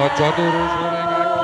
Aja turu sore kaki.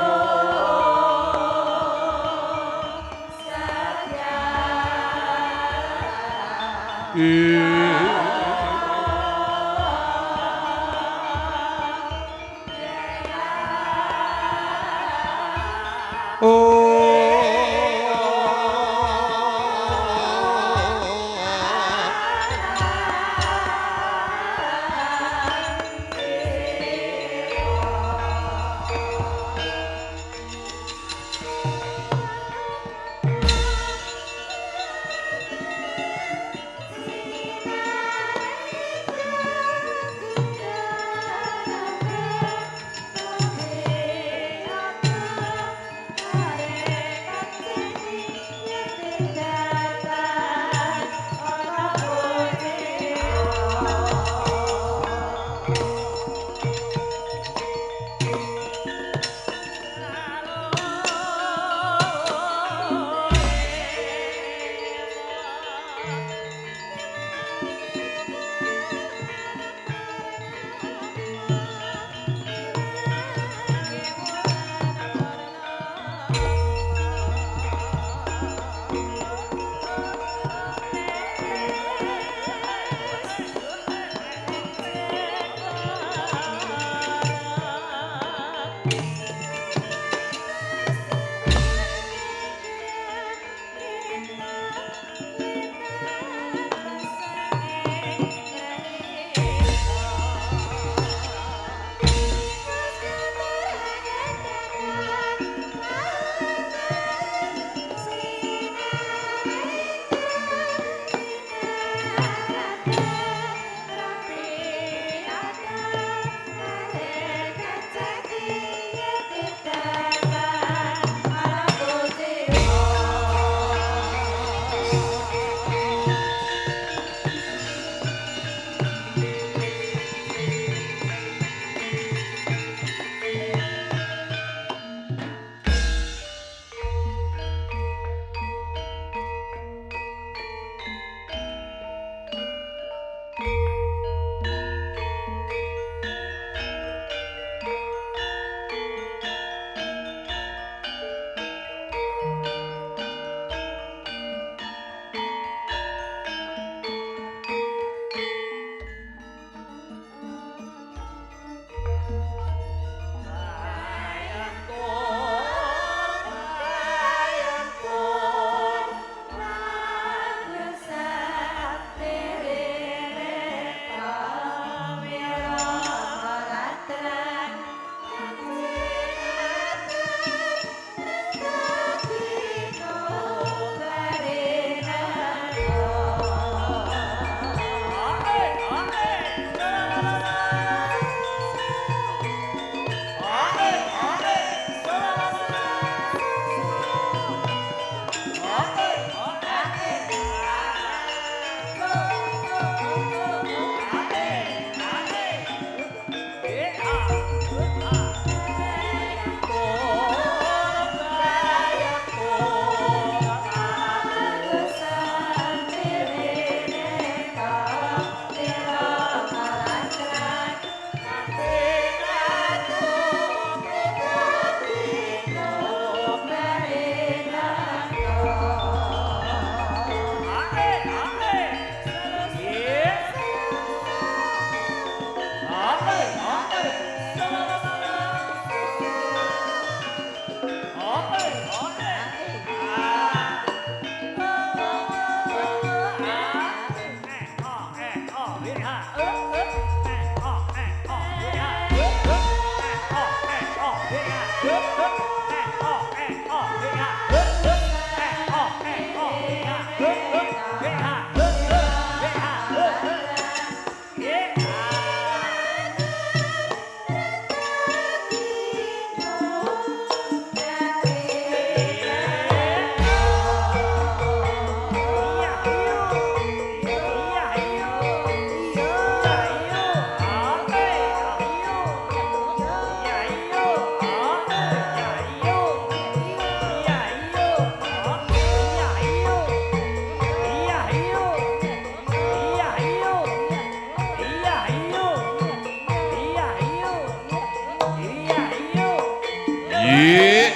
Ye.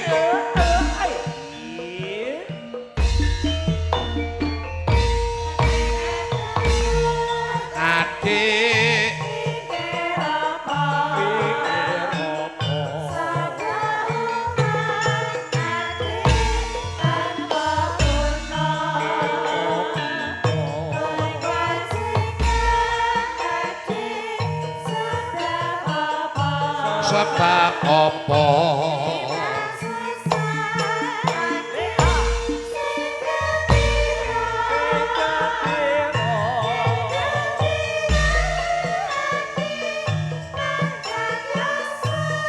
Adik sebab apa?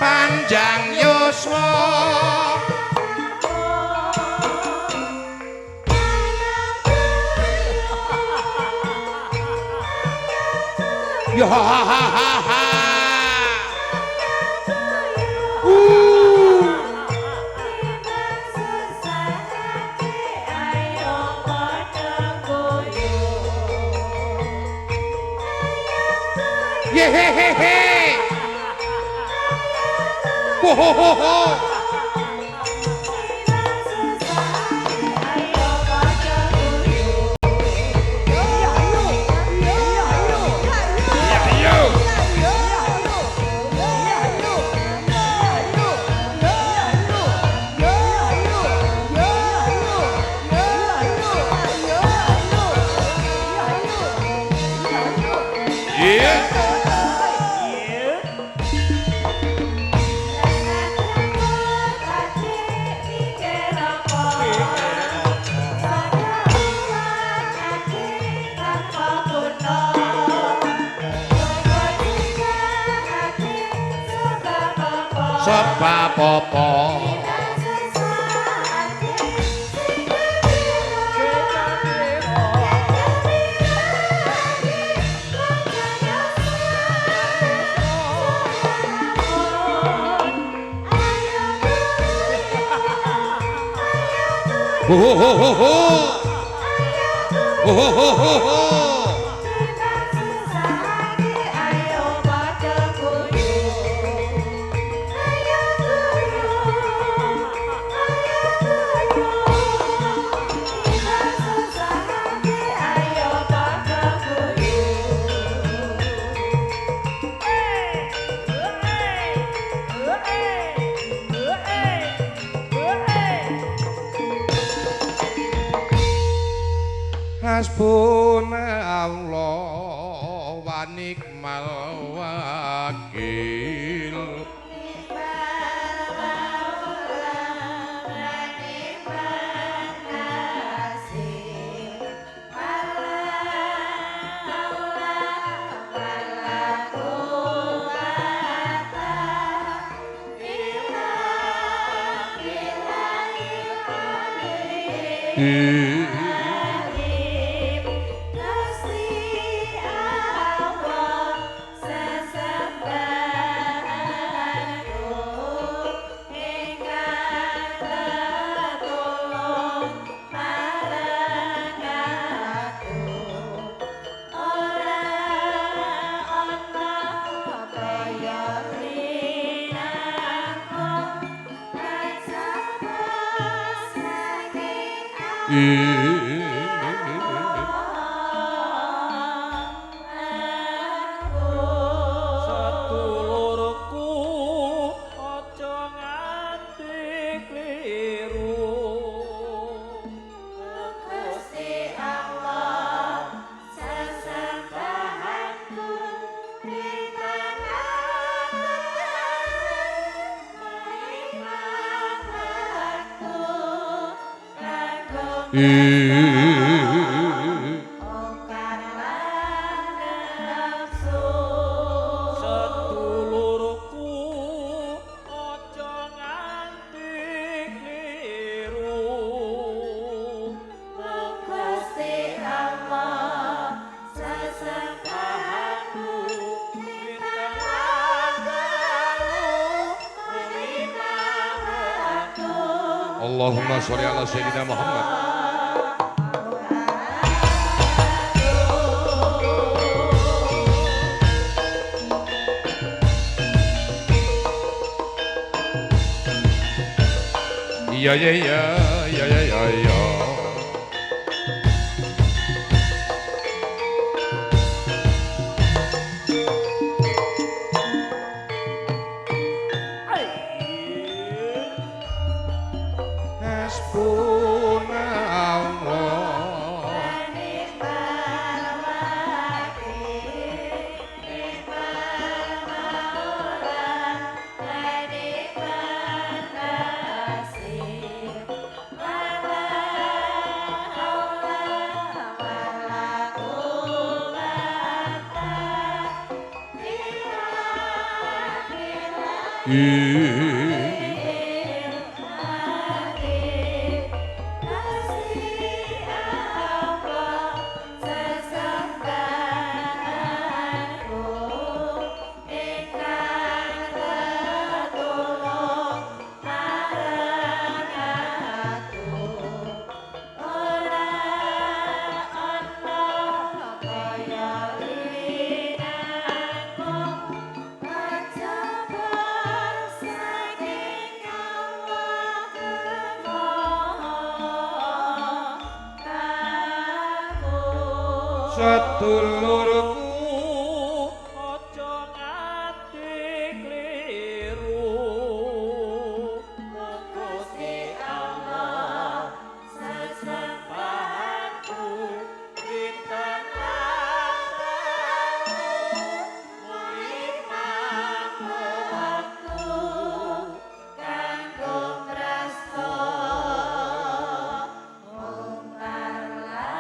Panjang yuswa. Ya ha ha ha ha ha. Ye he he he. Ho ho ho ho. Sebab apa? Ho ho ho ho ho. Ho ho ho ho ho. Hasbunallah wa ni'mal wakil. Sedulurku aja nganti kliru. Gusti Allah sesembahanku Sedulurku aja nganti kliru. Gusti Allah sesembahanku Allahumma sholli ala sayyidina Muhammad. Iya iya iya iya iya iya. Sedulurku aja nganti kliru, Gusti Allah sesembahanku dinten lan dalu aku kanggo mrasta mungkar lan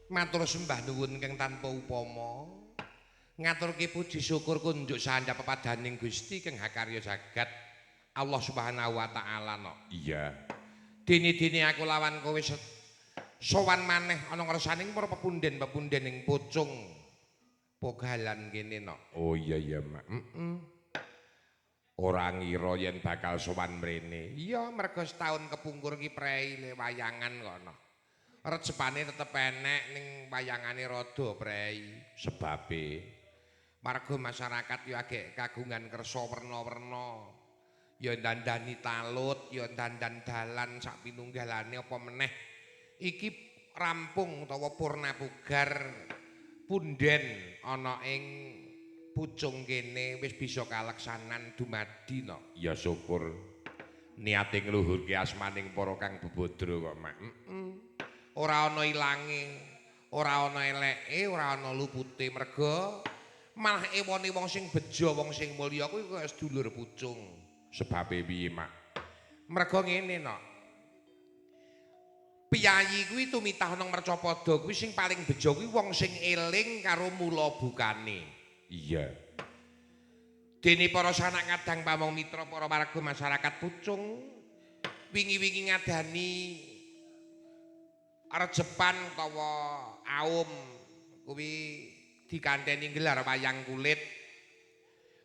Matur sembah nuwun kang tanpa upama. Ngaturke puji syukur kunjuk sahandap pepadaning Gusti kang hakarya jagat Allah Subhanahu wa taala no. Iya. Dene-dene aku lawan kowe sowan maneh ana ngersaning para pepunden-pepunden ing Pucung Pogalan kene no. Oh iya iya Mak. Heeh. Ora ngira yen bakal sowan mrene. Iya, mergo setahun kepungkur ki prei le wayangan kono. Rejepane tetep enek ning wayangane rada prei. Sebabe warga masyarakat ya agek kagungan kersa werna-werna. Ya dandani talut, ya dandan dalan sak pinunggalane apa meneh. Iki rampung utawa purna pugar punden ana ing Pucung kene wis bisa kaleksanan dumadi no. Ya syukur. Niate ngluhurke asmaning para kang bebodro kok Mak. Heeh. Ora ana ilange, ora ana eleke, ora ana lupute merga malah ewone wong sing bejo, wong sing mulya kuwi kaya sedulur Pucung. Sebabe piye, Mak? Merga ngene no. Piyayi kuwi tumitah ana mercapada kuwi sing paling bejo kuwi wong sing eling karo mula bukane. Iya. Dene para sanak kadang pamong mitra para warga masyarakat Pucung wingi-wingi ngadani rejepan utawa aum kuwi dikanteni gelar wayang kulit.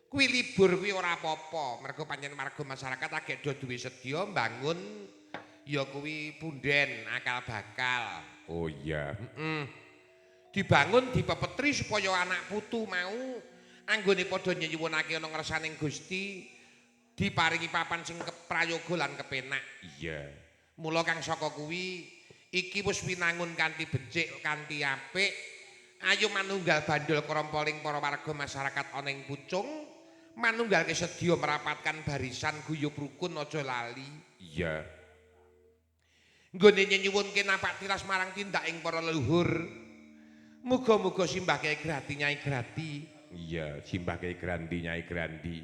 Kuwi libur kuwi ora apa-apa, mergo pancen warga masyarakat agek do duwe sedya mbangun ya kuwi punden akal bakal. Oh iya. Heeh. Dibangun dipepetri supaya anak putu mau anggone padha nyuwunake ana ngersaning Gusti diparingi papan sing keprayoga lan kepenak. Iya. Mula kang saka kuwi iki wis winangun kanthi becik kanthi apik. Ayo manunggal bandul krompoling para warga masyarakat ana ing Pucung, manunggal kesedya merapatkan barisan guyub rukun aja lali. Iya. Nggone nyuwunke napak tilas marang tindak ing para leluhur. Muga-muga simbah Kyai Grati Nyai Grati. Iya, simbah Kyai Grandi Nyai Grandi.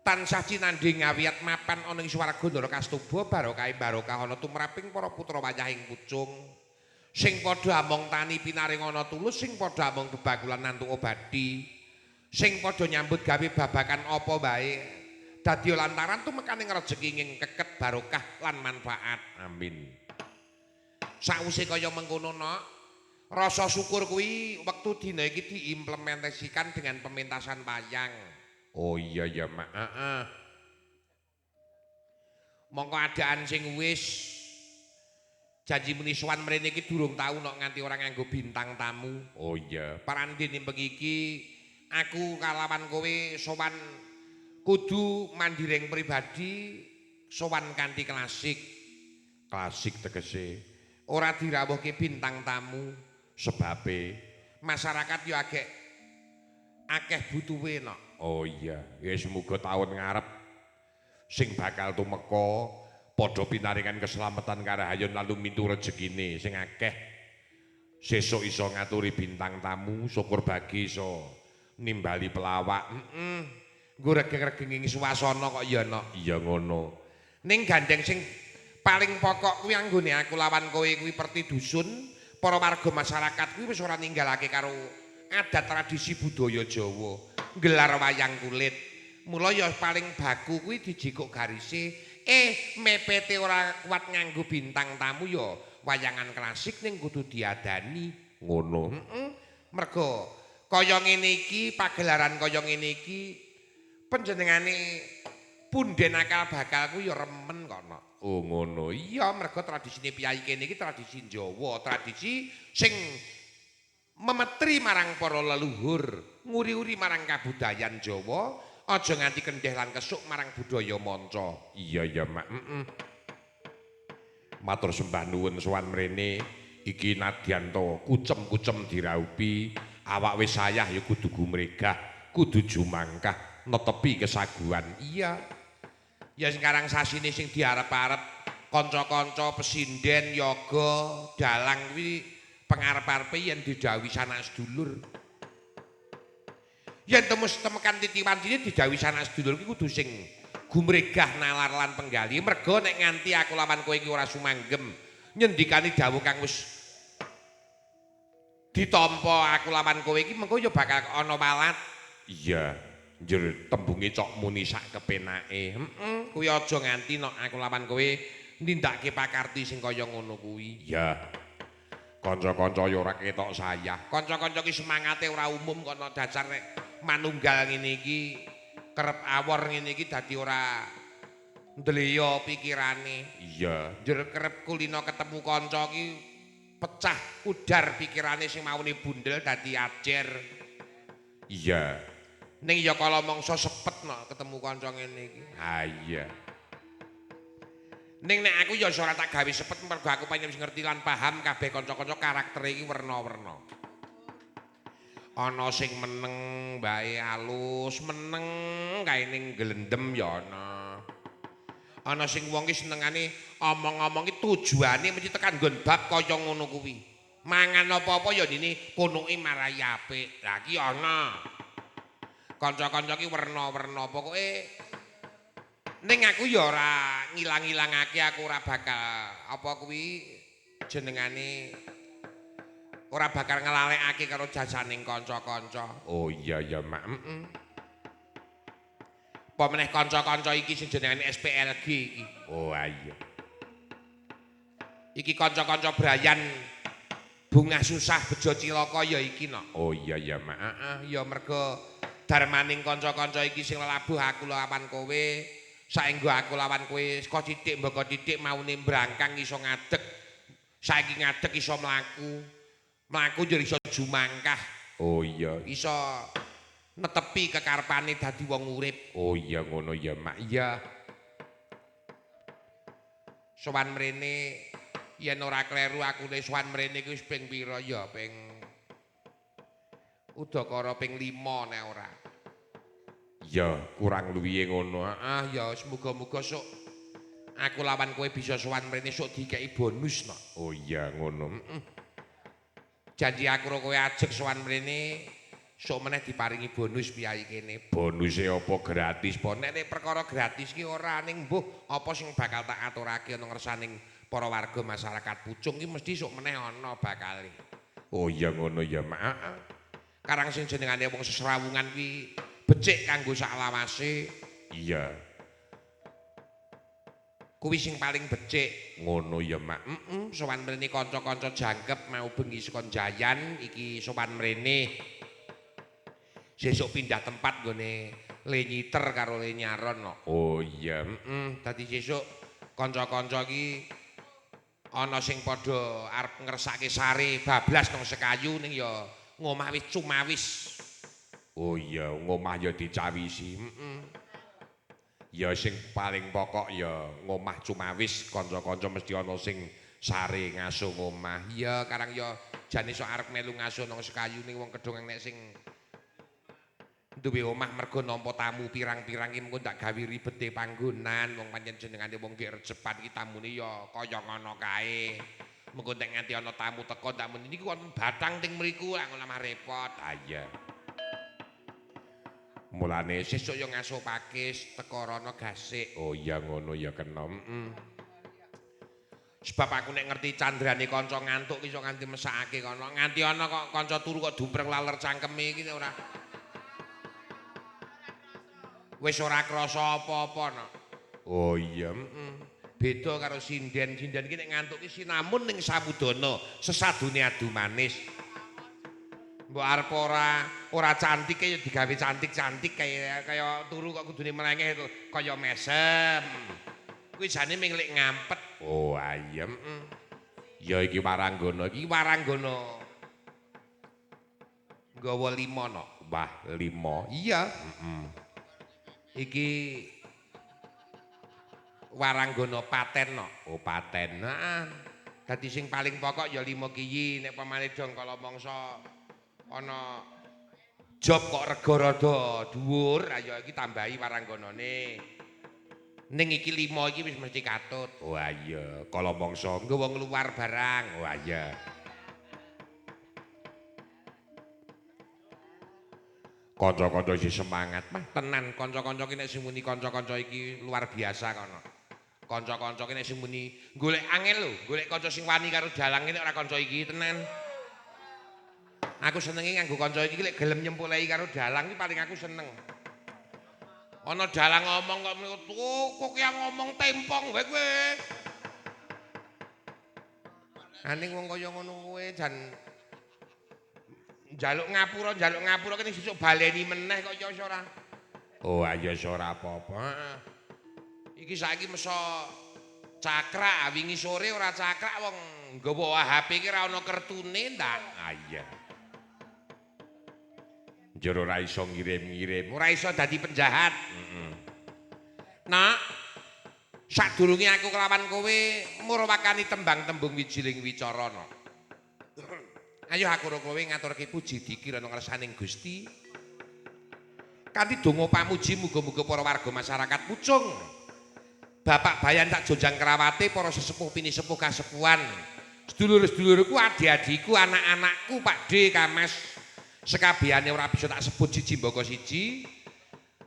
Tansah cinandhing ngawiyat mapan ana ing swarga neraka kastuba barokah barokah ana tumraping para putra wayahing Pucung. Sing padha among tani pinaring ana tulus, sing padha among bebakulan nantuk obati, sing padha nyambut gawe babakan apa wae. Dadi lantaran tumekaning rejeki ing keket barokah lan manfaat. Amin. Sakwise kaya mengkono nok, rasa syukur kuwi wektu dina iki diimplementasikan dengan pementasan wayang. Oh iya ya Mak. Heeh. Mongko adaan sing wis Janji muni sowan mrene iki durung tau nok nganti ora nganggo bintang tamu. Oh iya, parandene bengi iki aku kalawan kowe sowan kudu mandiring pribadi, sowan kanthi klasik. Klasik tegese ora dirawuhke bintang tamu sebabe masyarakat yo agek akeh butuhe nok. Oh iya, ya semoga taun ngarep sing bakal tumeka padha pinaringan keselamatan karahayon lalu mintu rejekine sing akeh. Sesuk iso ngaturi bintang tamu, syukur bagi iso nimbali pelawak. Heeh. Nggo regeng-regenging suasana kok ya nok. Iya ngono. Ning gandeng sing paling pokok kuwi anggone aku lawan kowe kuwi perti dusun, para warga masyarakat kuwi wis ora ninggalake karo adat tradisi budaya Jawa, gelar wayang kulit. Mula ya paling baku kuwi dijikuk garise, mepete ora kuat nganggo bintang tamu ya wayangan klasik ning kudu diadani. Ngono. Heeh. Mergo kaya ngene iki, pagelaran kaya ngene iki panjenengane punden akal bakal kuwi ya remen kok nok. Oh ngono. Iya, mergo tradisine piyayi kene iki tradisi Jawa, tradisi sing memetri marang para leluhur, nguri-uri marang kabudayan Jawa, aja nganti kendheh lan kesuk marang budaya manca. Iya ya, Mak. Heeh. Matur sembah nuwun sowan mrene iki nadyan to kucem-kucem diraupi, awak wis sayah ya kudu gumregah, kudu jumangkah netepi kesaguhan. Iya. Ya sekarang sasine sing diarep-arep kanca-kanca pesinden yoga dalang kuwi pengarep-arepe yen didhawuhi sanak sedulur. Yen temus temekan titiwantine didhawuhi sanak sedulur kuwi kudu sing gumregah nalar lan penggali. Mergo nek nganti aku lawan kowe iki ora sumanggem nyendikani dawuh kang wis ditampa aku lawan kowe iki mengko ya bakal ana walat. Iya, njur tembunge cok muni sak kepenake. Heeh, kuwi aja nganti nek aku lawan kowe nindakake pakarti sing kaya ngono kuwi. Iya. Kanca-kanca ya ora ketok sayah. Kanca-kanca ki semangate ora umum kono dasar nek manunggal ngene iki kerep awor ngene iki dadi ora ndleya pikirane. Iya, njur kerep kulino ketemu kanca ki pecah udar pikirane sing maune bundel dadi ajer. Iya. Ning ya kala mangsa sepet nek ketemu kanca ngene iki. Ha iya. Ning nek aku ya ora tak gawe sepet mergo aku pancen wis ngerti lan paham kabeh kanca-kanca karaktere iki werna-werna. Ana sing meneng bae alus, meneng kae ning glendem ya ana. Ana sing wong ki senengane omong-omong ki tujuane mesti tekan nggon bab kaya ngono kuwi. Mangan apa-apa ya dene konoke marai apik. Lah ki ana. Kanca-kanca ki werna-werna pokoke. Ning aku ya ora ngilang-ilangake, aku ora bakal apa kuwi jenengane ora bakal nglalekake karo jajaning kanca-kanca. Oh iya ya, Mak. Heeh. Apa meneh kanca-kanca iki sing jenengane SPLG iki. Oh iya. Iki kanca-kanca Brayan bungah susah bejo cilaka ya iki no. Oh iya ya, Mak. Heeh, ya mergo darmaning kanca-kanca iki sing lelabuh aku lawan kowe. Saenggo aku lawan kowe saka titik mboko titik maune mbrangkang iso ngadeg. Saiki ngadeg iso mlaku. Mlaku njur iso jumangkah. Oh iya, iso netepi kekarepane dadi wong urip. Oh iya ngono ya, Mak. Iya. Sowan mrene yen ora kleru aku le sowan mrene iki wis ping pira ya? Ping udakara ping 5 nek ora. Ya, kurang luwihe ngono. Ah ya, semoga-moga sok aku lawan kowe bisa sowan mrene sok dikeki bonus no. Oh iya ngono. Heeh. Janji aku karo kowe ajeg sowan mrene sok meneh diparingi bonus piyayi kene. Bonuse apa gratis? Po nek perkara gratis ki ora, ning mbuh apa sing bakal tak aturake ana ngersaning para warga masyarakat Pucung ki mesti sok meneh ana bakale. Oh iya ngono ya, Mak. Heeh. Karang sing jenengane wong sesrawungan kuwi becik kanggo saklawase. Iya. Kuwi sing paling becik. Ngono ya, Mak. Heeh, sowan mrene kanca-kanca jangkep mau bengi saka Jayan iki sowan mrene. Sesuk pindah tempat nggone Le Nyiter karo Le Nyaron no. Oh iya, heeh. Dadi sesuk kanca-kanca iki Ana sing padha arep ngersake sare bablas nang sekayu ning ya ngomah wis cumawis. Oh iya, ngomah ya dicawisi. Heeh. Ya sing paling pokok ya ngomah cumawis, kanca-kanca mesti ana sing sare ngaso ngomah. Iya, karang ya jane sok arep melu ngaso nang sekayu ning wong kedongan nek sing duwe omah mergo nampa tamu pirang-pirang iki mengko ndak gawe ribete panggonan. Wong pancen jenengane wong gek rejepan iki tamune ya kaya ngono kae. Mengko nek nganti ana tamu teko ndak muni niku wonten batang teng mriku lak ngono mah repot. Ah iya. Mulane sesuk ya ngaso pakis teko rono gasik. Oh iya ngono ya kena. Heeh. Sebab aku nek ngerti candrane kanca ngantuk iso nganti mesakake kono. Nganti ana kok kanca turu kok dumpreng laler cangkeme iki ora. Wis ora krasa apa-apa no. Oh iya, heeh. Beda karo sinden. Sinden iki nek ngantuk iki sinamun ning samudana, sesadune adu manis. Mbok arep ora cantik ya digawe cantik-cantik kaya turu kok kudune mlengeh kaya mesem. Kuwi jane ming lek ngampet. Oh iya, heeh. Ya iki waranggana, iki waranggana. Nggawa 5 no. Wah, 5. Iya, heeh. Iki waranggana paten no. Oh paten. Heeh. Dadi sing paling pokok ya 5 kiyi nek pamane dong kala mangsa ana job kok rega rada dhuwur, ayo iki tambahi warangganane. Ning iki 5 iki wis mesti katut. Oh iya, kala mangsa nggawa ngluwar barang. Oh iya. Kanca-kanca iki semangat mah tenan kanca-kanca ki nek sing muni kanca-kanca iki luar biasa kono. Kanca-kanca ki nek sing muni golek angel lho, golek kanca sing wani karo dalang nek ora kanca iki tenan. Aku senenge nganggo kanca iki lek gelem nyempulai karo dalang iki paling aku seneng. Ana dalang ngomong kok kok yang ngomong tempong wae kowe. Aning wong kaya ngono kowe jan njaluk ngapura kene sesuk baleni meneh kok ya ora. Oh ayo ora apa-apa. Heeh. Iki saiki meso cakrak, wingi sore ora cakrak wong nggawa HP iki ora ana kertune ndak. Ah iya. Njur ora iso ngirim-ngirim, ora iso dadi penjahat. Heeh. Nak, sadurunge aku kelawan kowe murwakani tembang-tembung wijiling wicara no. Ayo aku karo kowe ngaturke puji dikir ana ngersaning Gusti. Kanthi donga pamuji muga-muga para warga masyarakat Pucung, Bapak Bayan tak jonjang kerawate, para sesepuh pinisepuh kasepuhan, sedulur-sedulurku, adik-adikku, anak-anakku, Pak D, Kamas, sekabehane ora bisa tak sebut siji mbaka siji.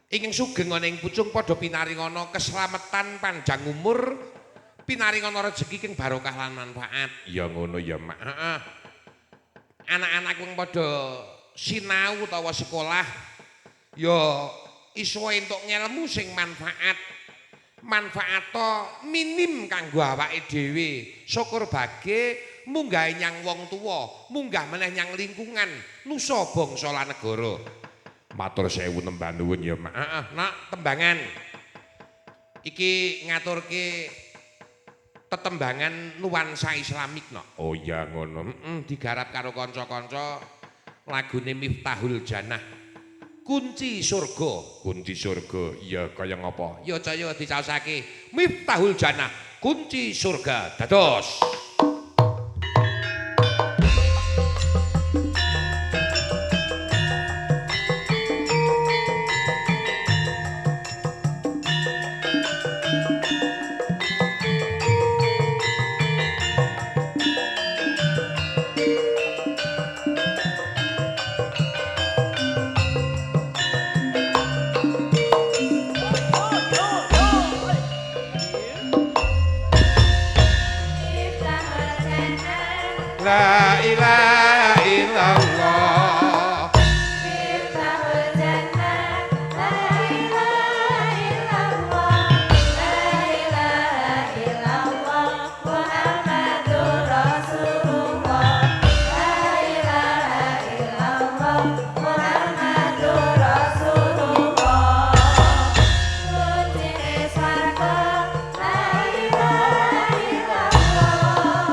Ingkang sugeng ana ing Pucung padha pinaringana keslametan panjang umur, pinaringana rejeki kang barokah lan manfaat. Ya ngono ya, Mak. Heeh. Anak-anakku yang padha sinau utawa sekolah ya iso entuk ngelmu sing manfaat. Manfaato minim kanggo awake dhewe. Syukur bage munggah nyang wong tuwa, munggah meneh nyang lingkungan, nusa bangsa lan negara. Matur sewu nembah nuwun ya, Mak. Heeh, nak tembangan. Iki ngaturke tetembangan nuansa Islamik no. Oh iya ngono. Heeh, digarap karo kanca-kanca lagune Miftahul Jannah. Kunci surga, kunci surga. Iya kaya ngapa? Ya caya dicaosake. Miftahul Jannah, kunci surga. Dados. La ilaha illallah. Miftahul Jannah, la ilaha illallah, la ilaha illallah, Muhammadur Rasulullah. La ilaha illallah, Muhammadur Rasulullah. Kuncine swarga, la ilaha illallah.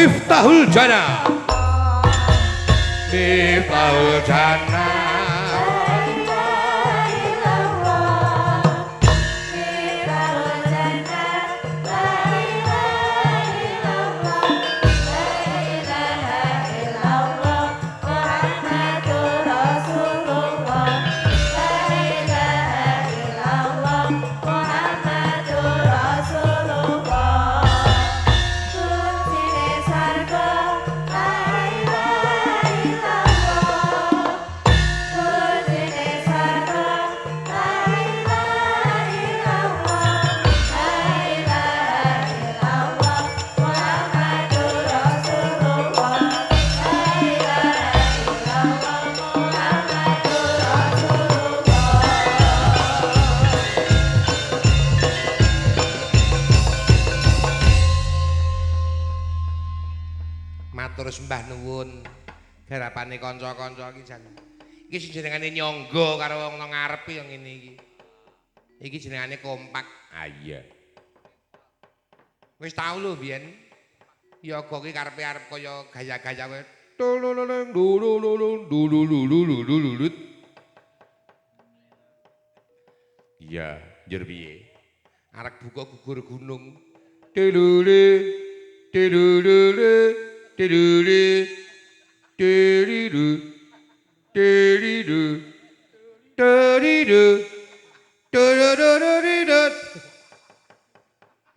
Miftahul Jannah. Miftahul Jannah. Matur sembah nuwun garapane kanca-kanca iki jan. Iki sing jenengane nyangga karo wong nang ngarep ya ngene iki. Iki jenengane kompak. Ah iya. Wis tau lho biyen. Yoga ki karepe arep kaya gaya-gaya kowe. Tulululung dulululung dulululululut. Iya, njur piye? Arek buka gugur gunung. Tilule tilulule tilule tiriru tiriru tiriru turururururut.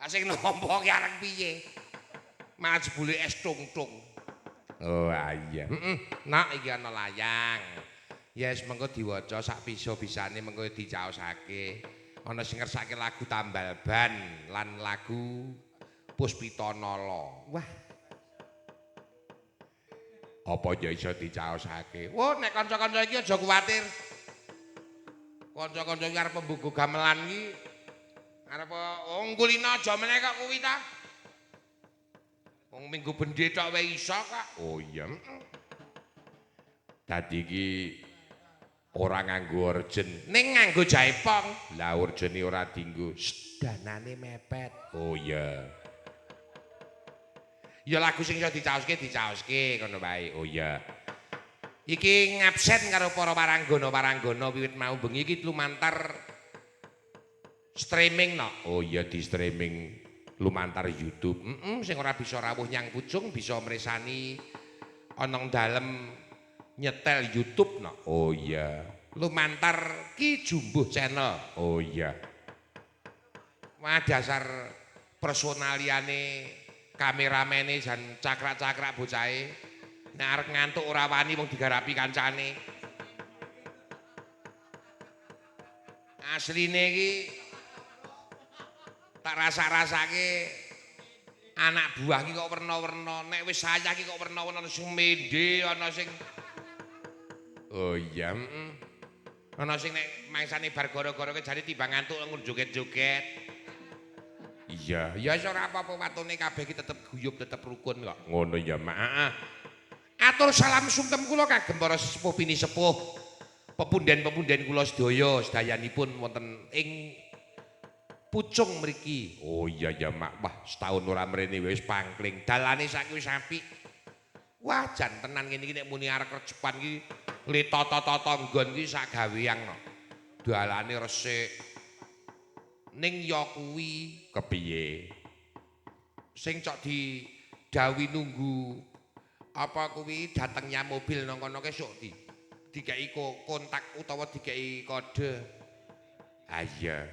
Asing nampa ki arek piye? Malah jebule es tung-tung. Oh iya. Heeh. Nak iki ana layang. Ya wis mengko diwaca sak bisa-bisane mengko dicaosake. Ana sing ngersake lagu Tambal Ban lan lagu Puspita Nala. Wah. Apa ya iso dicaosake? Wah, nek kanca-kanca iki aja kuwatir. Kanca-kanca iki arep mbuku gamelan iki arep wong kulino aja meneh kok kuwi ta. Wong minggu bendhe tok wae iso kok. Oh iya. Dadi iki ora nganggo orjen, ning nganggo jaipong. Lah orjene ora dienggo, danane mepet. Oh iya. Ya lagu sing iso dicaoske dicaoske ngono wae. Oh iya. Iki ngabsen karo para waranggana-waranggana wiwit mau bengi iki lumantar streaming no. Oh iya di streaming lumantar YouTube. Sing ora bisa rawuh nyang Pucung bisa mresani ana dalem nyetel YouTube no. Oh iya. Lumantar Ki Jumbuh Channel. Oh iya. Wah dasar personaliane kameramene jan cakrak-cakrak bocahe. Nek arep ngantuk ora wani wong digarapi kancane. Asline iki tak rasa-rasake anak buah iki kok werna-werna. Nek wis sayah iki kok werna-werna, ana sing mende, ana sing oh iya, heeh. Ana sing nek mangsane bar gara-gara jane timbang ngantuk joget-joget. Iya, ya wis ora apa-apa watune kabeh iki tetep guyub, tetep rukun kok. Ngono ya, Mak. Heeh. Atur salam sungkem kula kagem para sesepuh pinisepuh, pepunden-pepunden kula sedaya sedayanipun wonten ing Pucung mriki. Oh iya ya, Mak. Wah, setahun ora mrene wis pangkling. Dalane saiki wis apik. Wah, jan tenan ngene iki nek muni arek rejepan iki le tata-tata nggon iki sak gawean kok. Dalane resik. Ning ya kuwi kepiye? Sing cok didhawuhi nunggu apa kuwi datengnya mobil nang kono kesuk dikeki kontak utawa dikeki kode. Ah iya.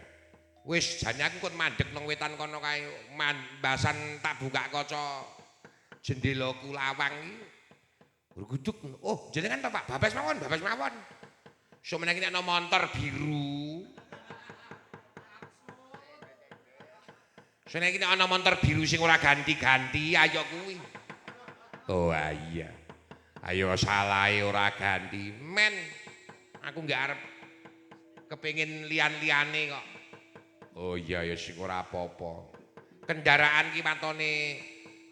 Wis jane aku kon mandeg nang wetan kono kae, mbasan tak buka kaca jendelaku lawang iki. Gruguduk. Oh, jenengan to Pak? Babas mawon, babas mawon. Sok meneh nek ana montor biru. Sok nek ana montor biru sing ora ganti-ganti, ayo kuwi. Oh iya. Ayo salahe ora ganti. Men, aku nggak arep kepengin lian-liane kok. Oh iya ya sing ora apa-apa. Kendaraan ki matone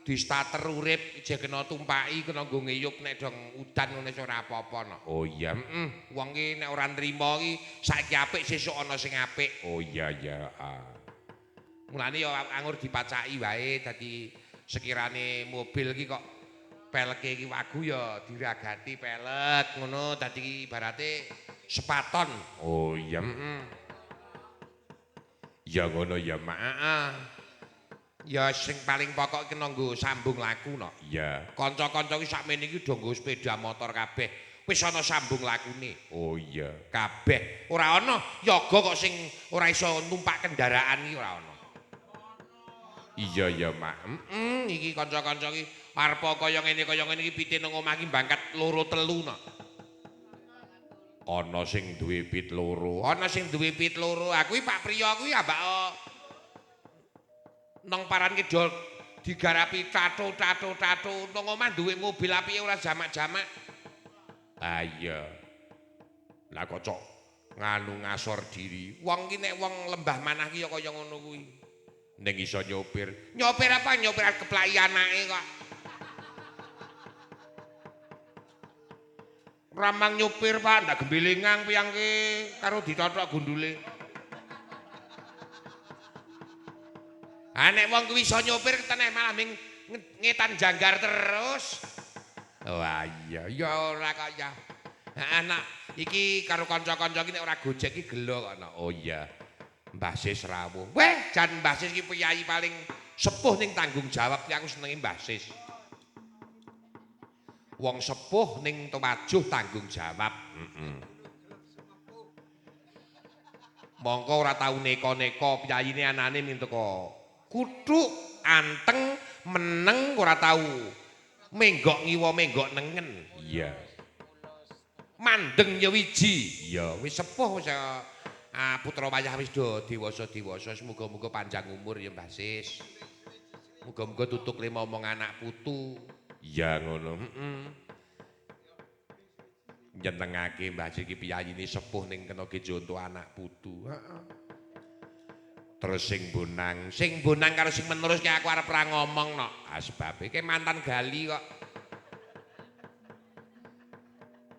di starter urip ijeh kena tumpaki kena nggo ngeyup nek dong udan ngono ora apa-apa no. Oh iya, heeh. Wong ki nek ora nrimo ki saiki apik sesuk ana sing apik. Oh iya ya. Mulane ya angur dipacaki wae dadi Sekirane mobil iki kok peleke iki wagu ya diragati pelek ngono dadi ibarate sepaton. Oh iya. Heeh. Ya ngono ya, Mak. Heeh. Ya sing paling pokok kena nggo sambung laku no. Iya. Kanca-kanca iki sakmene iki do nggo sepeda motor kabeh. Wis ana sambung lakune. Oh iya, kabeh. Ora ana yoga kok sing ora iso numpak kendaraan iki ora ana. Iya ya, Mak. Heeh, iki kanca-kanca iki arep kaya ngene iki pite nang omah iki mbangkat loro telu no. Ana sing duwe pit loro, ana sing duwe pit loro. Aku iki Pak Priyo kuwi ambak nang paran kidul digarapi tatu-tatu-tatu nang omah duwe mobil apike ora jamak-jamak. Ah iya. Lah kok cok nganu ngasor diri. Wong ki nek wong lembah manah ki ya kaya ngono kuwi. Ning iso nyopir. Nyopir apa? Nyopir keplaki anake kok. Ramang nyopir Pak, ndak gembelengang piyangke karo ditothok gundule. Ah nek wong kuwi iso nyopir teneh malah ming ngetan janggar terus. Wah iya, ya ora kok ya. Heeh nak iki karo kanca-kanca iki nek ora Gojek iki gelo kok nak. Oh iya. Mbah Sis rawuh. Weh, jan Mbah Sis iki priyayi paling sepuh ning tanggung jawab ki aku senenge Mbah Sis. Wong sepuh ning tumajuh tanggung jawab. Heeh. Mongko ora tau neka-neka piyayine anane ming teko kuthuk anteng meneng ora tau menggok ngiwa menggok nengen. Iya. Mandeng ya wiji. Iya, wis sepuh wis putra wayah wis do dewasa-dewasa, semoga-moga panjang umur ya Mbah Sis. Muga-muga tutuk lima omong anak putu. Iya ngono. Heeh. Nyenengake Mbah Sis iki piyayine sepuh ning kena gejonto anak putu. Heeh. Terus sing bonang karo sing menerus ki aku arep ora ngomong no. Ah sebabe ki mantan gali kok.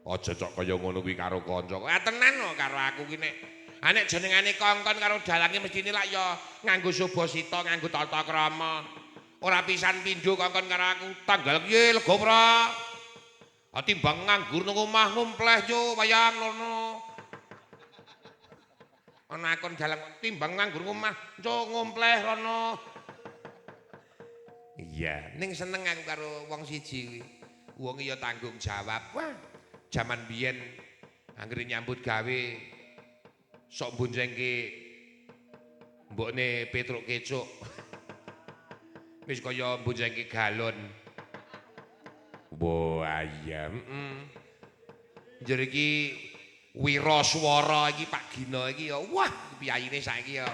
Aja cok kaya ngono kuwi karo kanca. Ah tenan no karo aku ki nek ah nek jenengane kongkon karo dalange mestine lak ya nganggo subasita, nganggo tata krama. Ora pisan pindho kongkon karo aku tanggal piye lega ora? Ah timbang nganggur nang omah ngumpleh yo wayang ngono. Ana akon dalang timbang nganggur omah yo ngumpleh rono. Iya, ning seneng aku karo wong siji kuwi. Wong ya tanggung jawab. Wah, jaman biyen anggere nyambut gawe sok boncengke mbokne Petruk Kecuk. Wis kaya boncengke galon. Wah, iya, heeh. Njur iki wiraswara iki Pak Gino iki ya wah piyayine saiki ya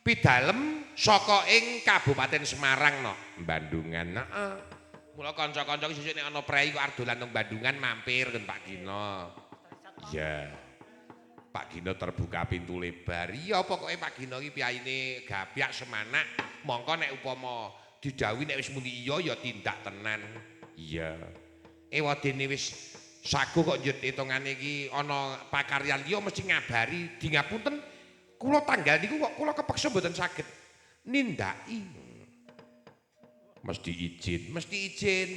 pidalem saka ing Kabupaten Semarang no, Bandungan. Heeh. Mula kanca-kanca iki sesuk nek ana prei kok arep dolan nang Bandungan mampir nggon Pak Gino. Iya. Pak Gino terbuka pintu lebar. Iya pokoke Pak Gino iki piyayine gapyak semanak, mongko nek upama didhawuhi nek wis muni iya ya tindak tenan. Iya. Ewadene wis sago kok njut hitungane iki ana pakaryan liya mesti ngabari di ngapunten kula tanggal niku kok kula kepeksa mboten saged nindaki. Mesti izin, mesti izin.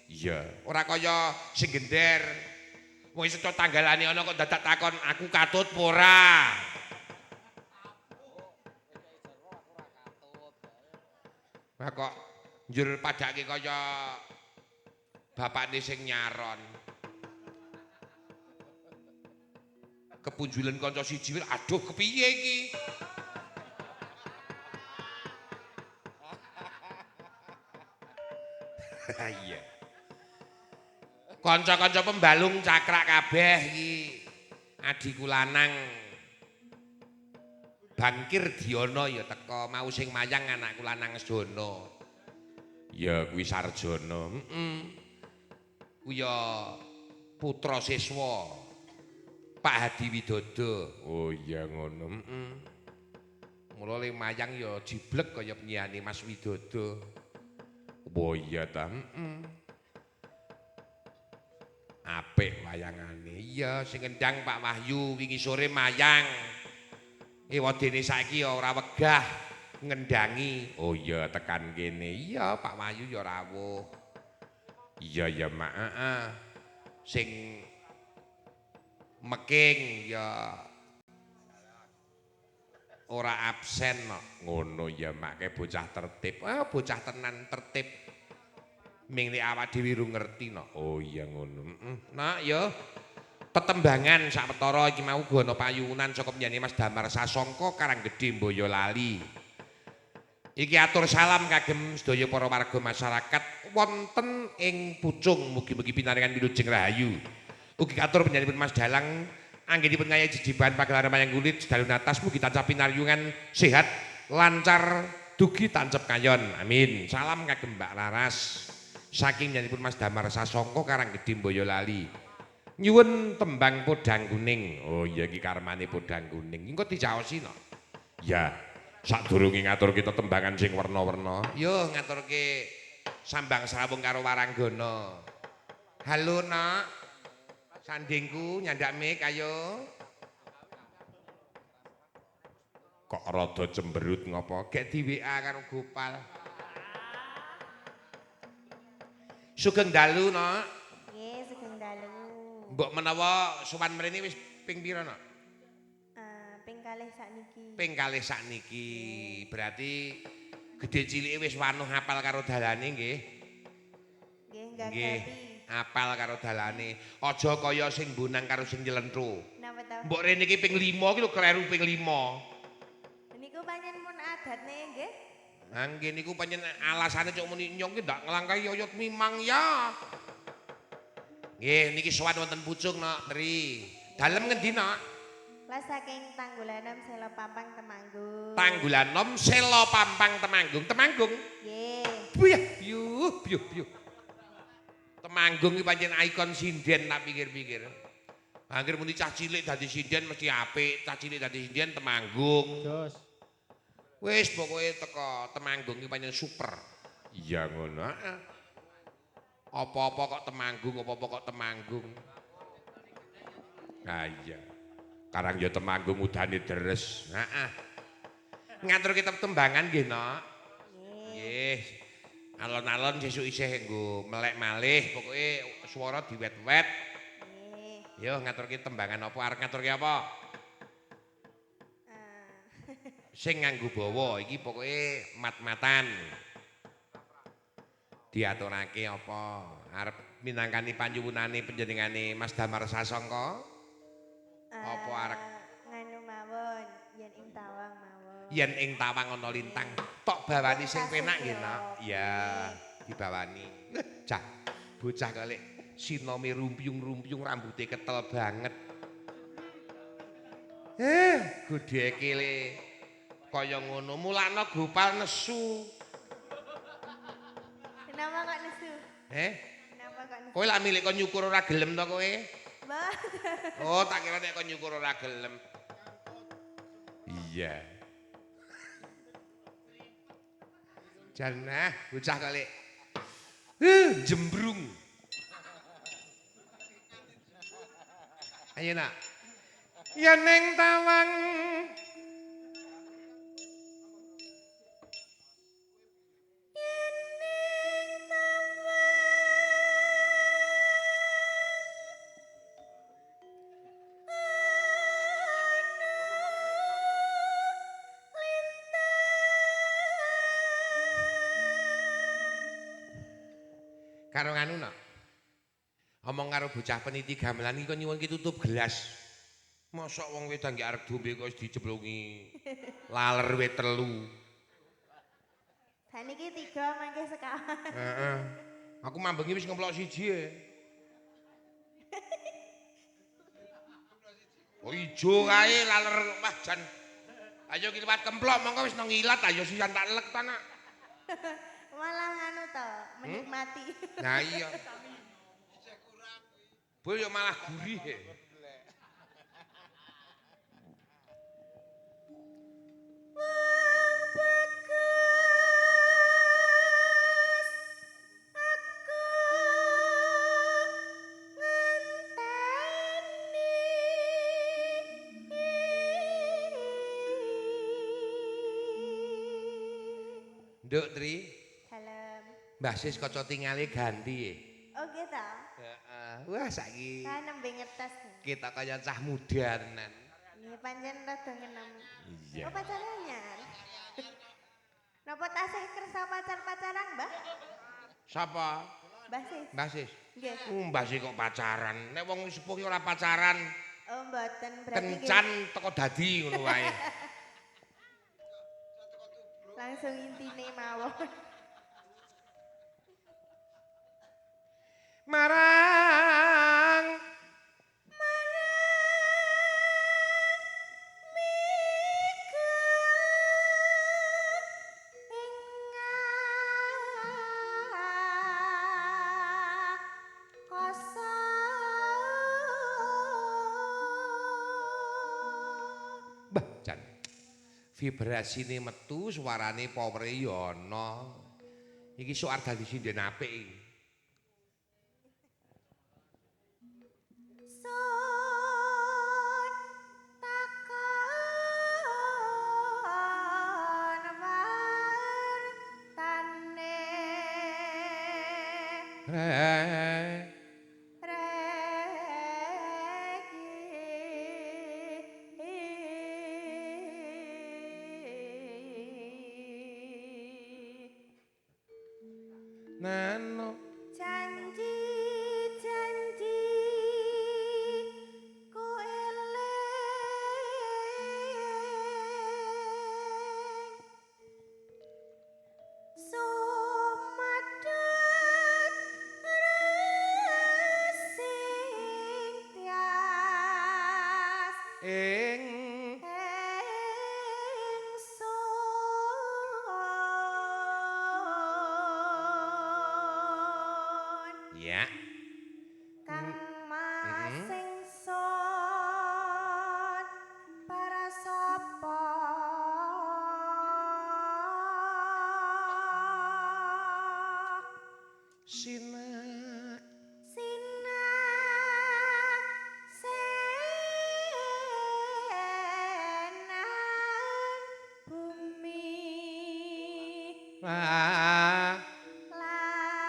Iya, ora kaya sing gender. Wong iso tanggalane ana kok dadak takon aku katut apa ora. Lah kok njur padake kaya bapakne sing nyaron. Kepunjulan kanca siji, aduh kepiye iki? Iya. Kanca-kanca pembalung cakrak kabeh iki. Adhiku lanang Bangkir Diono ya teko, mau sing mayang anakku lanang Jono. Ya kuwi sarjana. Heeh. Kuwi ya putra siswa Pak Hadi Widodo. Oh iya ngono. Heeh. Mula le mayang ya jiblek kaya penyihane Mas Widodo. Oh iya ta. Heeh. Apik wayangane. Iya sing ngendang Pak Wahyu wingi sore mayang. Ewadene saiki ya ora wegah Ngendangi. Oh iya tekan kene. Iya Pak Wahyu ya rawuh. Iya ya Mak. Heeh. Sing meking ya ora absen kok. Ngono ya Mak, ke bocah tertib. Ah bocah tenan tertib. Ming nek awak dhewe ru ngerti no. Oh iya ngono. Heeh. Nak ya tetembangan sawetara iki mau uga ana payunan saka penyanyi Mas Damar Sasongko Karanggede Boyolali. Iki atur salam kagem sedaya para warga masyarakat wonten ing Pucung, mugi-mugi pinaringan wilujeng rahayu. Ugi katur panjenenganipun Mas Dalang anggenipun ngayahi jejibahan pagelaran wayang kulit sedalu natas mugi tansah pinaryungan sehat, lancar, dugi tancep kayon. Amin. Salam kagem Mbak Laras saking panjenenganipun Mas Damar Sasongko Karanggede Boyolali. Nyuwun tembang podang kuning. Oh iya iki karmane podang kuning. Engko dicaosi no. Ya, sadurunge ngatur kita tembangan sing werna-werna. Yo ngaturke sambang srawung karo waranggana. Halo Nak. Sandingku nyandak mik ayo. Kok rada cemberut ngopo? Gek di WA karo Gopal. Sugeng dalu, Nak. Nggih, sugeng dalu. Mbok menawa sowan mrene wis ping pira, Nak? Ping kalih sakniki. Ping kalih sakniki. Berarti gedhe cilike wis wanuh hafal karo dalane nggih. Nggih, nggagapi. Apal karo dalane. Aja kaya sing bonang karo sing nyelentu. Napa to? Mbok rene iki ping 5 iki lho kleru ping 5. Niku pancen mun adatne nggih. Ha nggih niku pancen alasane cok muni nyong ki ndak nglangkahi oyot mimang ya. Nggih niki sowan wonten Pucung Nak Tri. Dalem ngendi Nak? Lah saking Tanggulanom Selo Pampang Temanggung. Tanggulanom Selo Pampang Temanggung. Temanggung. Nggih. Buyah byuh byuh byuh. Temanggung iki pancen ikon sinden tak pikir-pikir. Angger muni cah cilik dadi sinden mesti apik, cah cilik dadi sinden Temanggung. Jos. Wis pokoke teko Temanggung iki pancen super. Iya ngono. Heeh. Apa-apa kok Temanggung, apa-apa kok Temanggung. Ha iya. Karang ya Temanggung udane deres. Heeh. Ngaturke tembangan nggih, Nak. Nggih. Alon-alon sesuk isih nggo melek malih, pokoke swara diwet-wet. Nggih. Yo ngaturke tembangan apa arep ngaturke apa? Sing nganggo bawa iki pokoke mat-matan. Diaturake apa? Arep minangkani panyuwunane panjenengane Mas Damar Sasongko? Apa arep nganu mawon yen ing tawang mawon. Yen ing tawang ana lintang, tok bawani sing penak nggih, Nak. Iya, dibawani. Cah, bocah kok lek sinome rumpiung-rumpiung rambute ketel banget. Godheke le kaya ngono, mulakno Gopal nesu. Kenapa kok nesu? Kenapa kok nesu? Kowe lak milik kon nyukur ora gelem to kowe? Mboten. Oh, tak kira nek kon nyukur ora gelem. Iya. Janah bocah kok lek jembrung. Ayo Nak. Yen ning tawang karo nganu Nak. Omong karo bocah peniti gamelan iki kon nyuwun ki tutup gelas. Mosok wong wedang ki arep dombe kok wis dijeblongi laler wit telu. Saniki 3 mangke sekawan. Heeh. Aku mambengi wis ngemplok siji e. Oh ijo kae laler wah jan. Ayo ki liwat kemplok mongko wis nang ngilat ayo sisan tak lek ta Nak. Malah nganu to, menikmati. Nah iya. Bul yo malah gurih. Wong bagus aku ngenteni Nduk Tri, Dalem. Mbah Sis kaca tingale ganti e. Oh gitu. Heeh. Wah saiki Saya nembe ngetes. kita kaya cah muda tenan. Nggih pancen rada ngenem. Iya. Oh pacarnya anyar. Napa tasih kersa pacar-pacaran, Mbah? Sapa? Mbah Sis. Mbah Sis. Nggih. Mbah Sis kok pacaran. Nek wong sepuh ki ora pacaran, Oh mboten berarti nggih. kencan teko dadi ngono wae. Langsung intine mawon. Marang Mbah jan. Vibrasine metu, suarane powere ya ana. Iki sok arep dadi sinden apik iki. Sun takon wartane Re regi. Nano Janji janji ku eling sumadut resing tias ing ingsun. Ya. Kang Mas ingsun para sapa Sinak sinak senan bumi lah langit.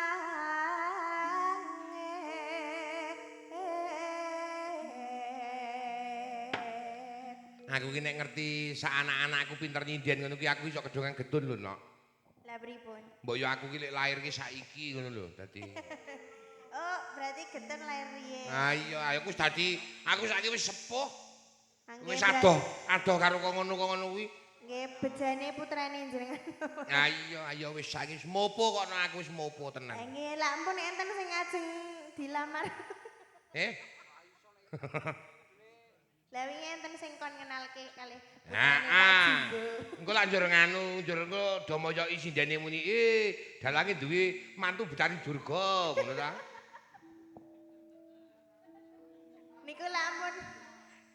Aku ki nek ngerti sak anak-anakku pinter nyinden ngono ki aku iso kedongan getun lho, Nok. Lah pripun? Mbok yo aku ki lek lahir ki saiki ngono lho, dadi. Oh, berarti getun lahir riyen. Ayo, ayo aku wis dadi, aku saiki wis sepuh. Angge Wis berarti- adoh, adoh karo kok ngono kok ngono kuwi. Nggih, bejane putrane jenengan. Ayo, ayo wis saiki wis mopo kok no, aku wis mopo tenan. Nggih, lak ampun enten sing ajeng dilamar. Eh? Lah wingi enten sing kon ngenalke kalih putrane Pak Heeh. Jumbo. Engko lak njur nganu, njur engko do moyoki sindene muni, "Eh, dalange duwe mantu Betari Durga," ngono ta. Niku lak ampun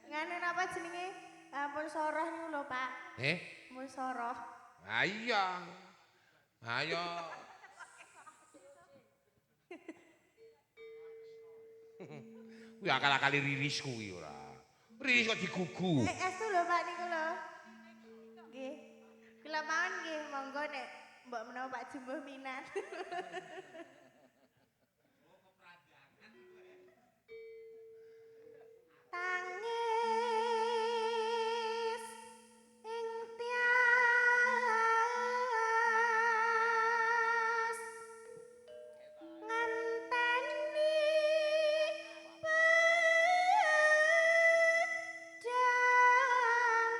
nganu napa jenenge? Ampun soroh niku lho, Pak. Eh? Ampun soroh. Ha iya. Ayo. Kuwi akal-akali riris kuwi ora. Riris kok digugu. Eh, estu lho Pak niku lho. Nggih. Kula mawon nggih, monggo nek mbok menawa Pak Jumbo minat. Tangis ing tias ngenteni pedang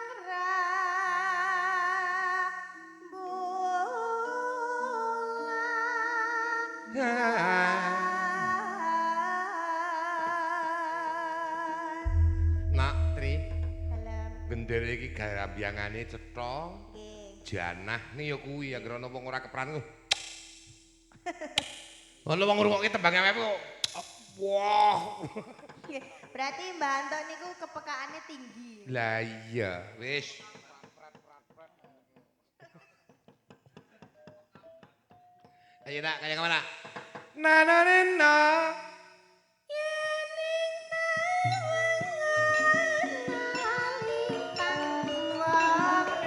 rembulan. Nak Tri, Dalem. gendere iki garambyangane cetha. Nggih. Janah nih ya kuwi anggere ana wong ora kepran ku. Ana wong ngrungokke tembang awake kok. Wah. Nggih, berarti Mbah Anto niku kepekaannya tinggi. Lah iya, wis. Ayo nak, kaya kemana? Na na na na. Yen ing tawangan lintang wabah.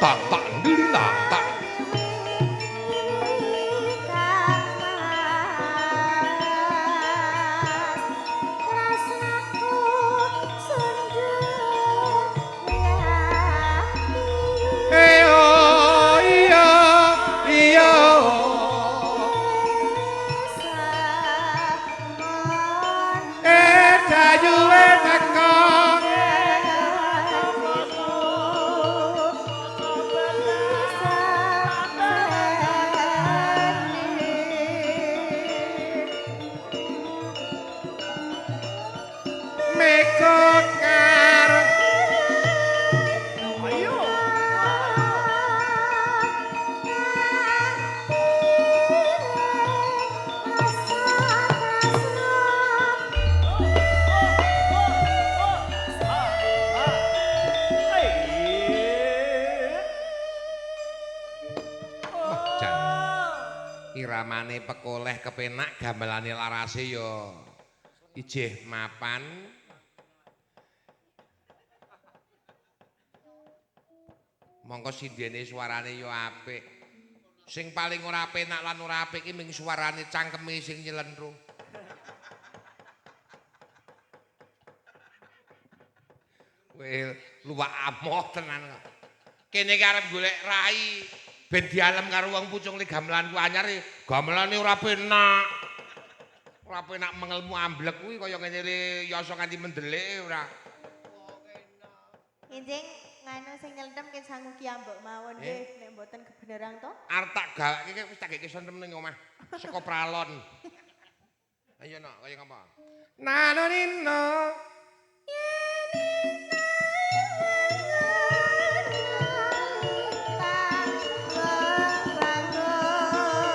Tang tak ndilindang tak. Iramane pekoleh kepenak, gamelane larase ya ijih mapan. Mongko sindene suarane ya apik. Sing paling ora penak lan ora apik iki ming suarane cangkeme sing nyelentu. Kowe luwak amoh tenan kok. Kene iki arep golek rai ben dialem karo wong pucung li gamelanku anyar, gamelane ora penak. Ora penak mengelmu amblek kuwi kaya ngene le yasa nganti mendelik ora. Enjing nganu sing nyeltem ki sangu ki ambek mawon nggih nek mboten kebenaran to. Arep tak gawake wis tak gek sentem ning omah saka pralon. Ayo nok kaya ngapa? Nano nino.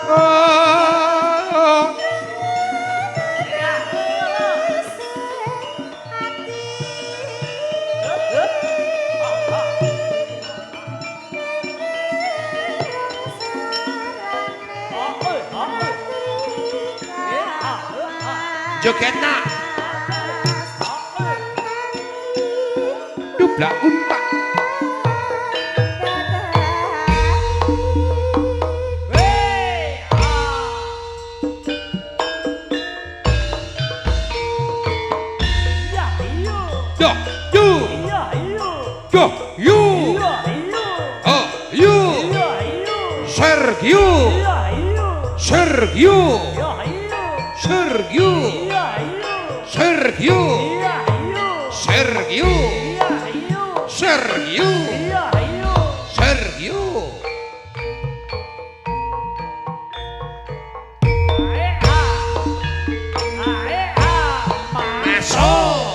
Oh, joget nak dublak untak. Sergio, Sergio, Sergio, Sergio, Sergio, Sergio, Sergio. Masuk.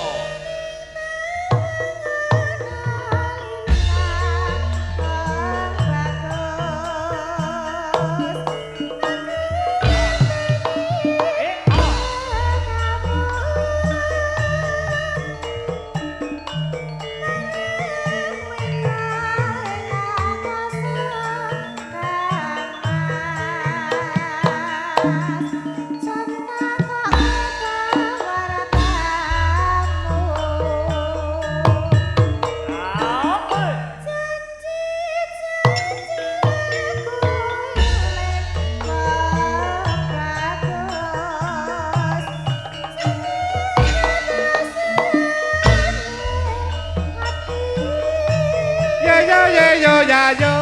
Ya yo.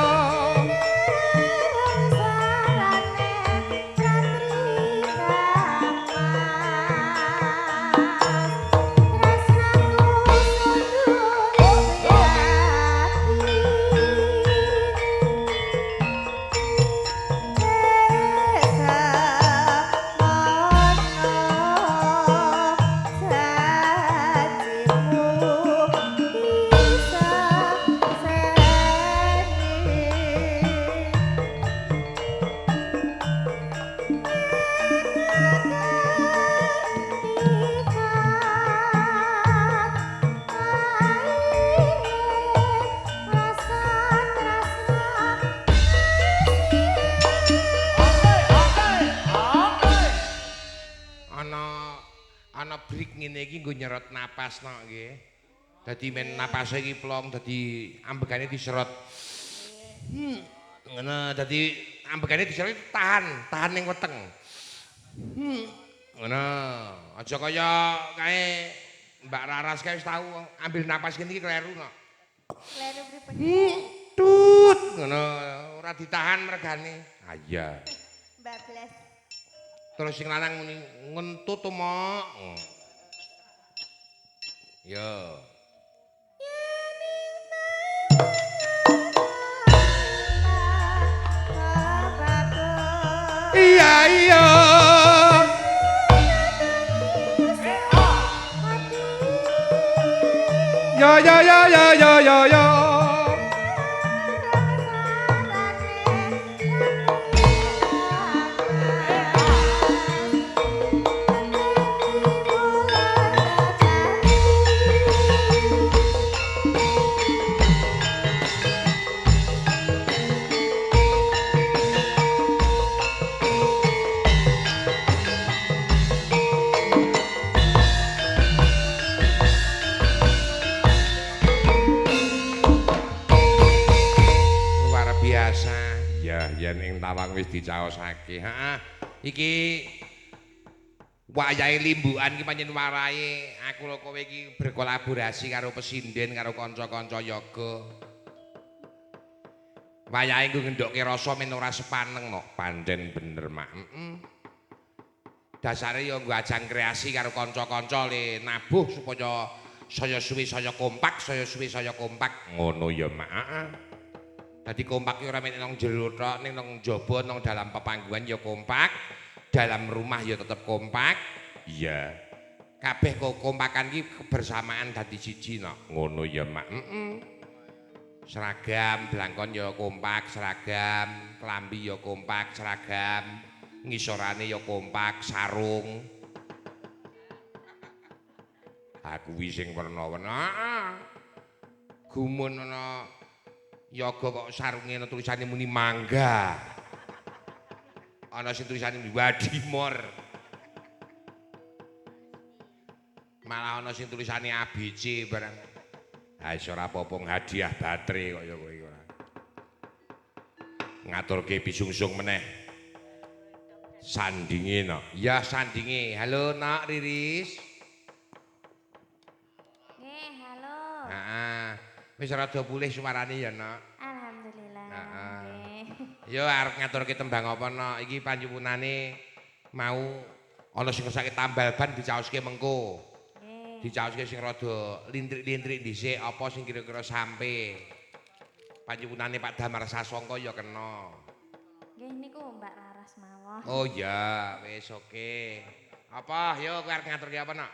Ana break ngene iki nggo nyerot napas nok nggih. Dadi men napase iki plong dadi ambegane diserot. Ngono dadi ambekane diserut tahan, tahan ning weteng. Ngono, aja kaya kae Mbak Raras kae wis tau ambil napas ngene iki kleru kok. Kleru pripun? Tut, ngono ora ditahan mergane. Ah iya. Bablas. Terus sing lanang muni ngentut to, Mok. Yo. Iya iya. Ya ya ya ya ya ya ya. Luar biasa. Ya, yen ing tawang wis dicaosake. Heeh. Iki wayahe limbukan iki pancen warahe aku lho kowe iki berkolaborasi karo pesinden karo kanca-kanca yoga. Wayahe nggo ngendokke rasa men ora sepaneng no. Pancen bener, Mak. Heeh. Dasare ya nggo ajang kreasi karo kanca-kanca le nabuh supaya saya suwi saya kompak, saya suwi saya kompak. Ngono ya, Mak. Heeh. Dadi kompak ki ora mek nang jero tok, ning nang njaba nang dalam pepanggungan ya kompak, dalam rumah ya tetep kompak. Iya. Kabeh kompakan ki kebersamaan dadi siji no. Ngono ya, Mak. Heeh. Seragam blangkon ya kompak, seragam klambi ya kompak, seragam ngisorane ya kompak, sarung. Aku kuwi sing werna-werna. Heeh. Gumun ana yoga kok sarunge ana tulisane muni mangga. Ana sing tulisane muni Wadimor. Malah ana sing tulisane ABC barang. Ha iso ora apa-apa hadiah baterai kaya kowe iki ora. Ngaturke pisungsung meneh. Sandinge no. Ya sandinge. Halo Nak Riris. Nggih, halo. Heeh. Wis rada pulih suarane ya, Nak. Alhamdulillah. Heeh. Nggih. Yo arep ngaturke tembang apa, Nak? Iki panjuwunane mau ana sing ngersake tambal ban dicaoske mengko. Nggih. Dicaoske sing rada lintrik-lintrik dhisik apa sing kira-kira sampe. Panjuwunane Pak Damar Sasongko ya kena. Nggih niku Mbak Raras mawon. Oh iya, wis oke. Apa yo kowe arep ngaturke apa, Nak?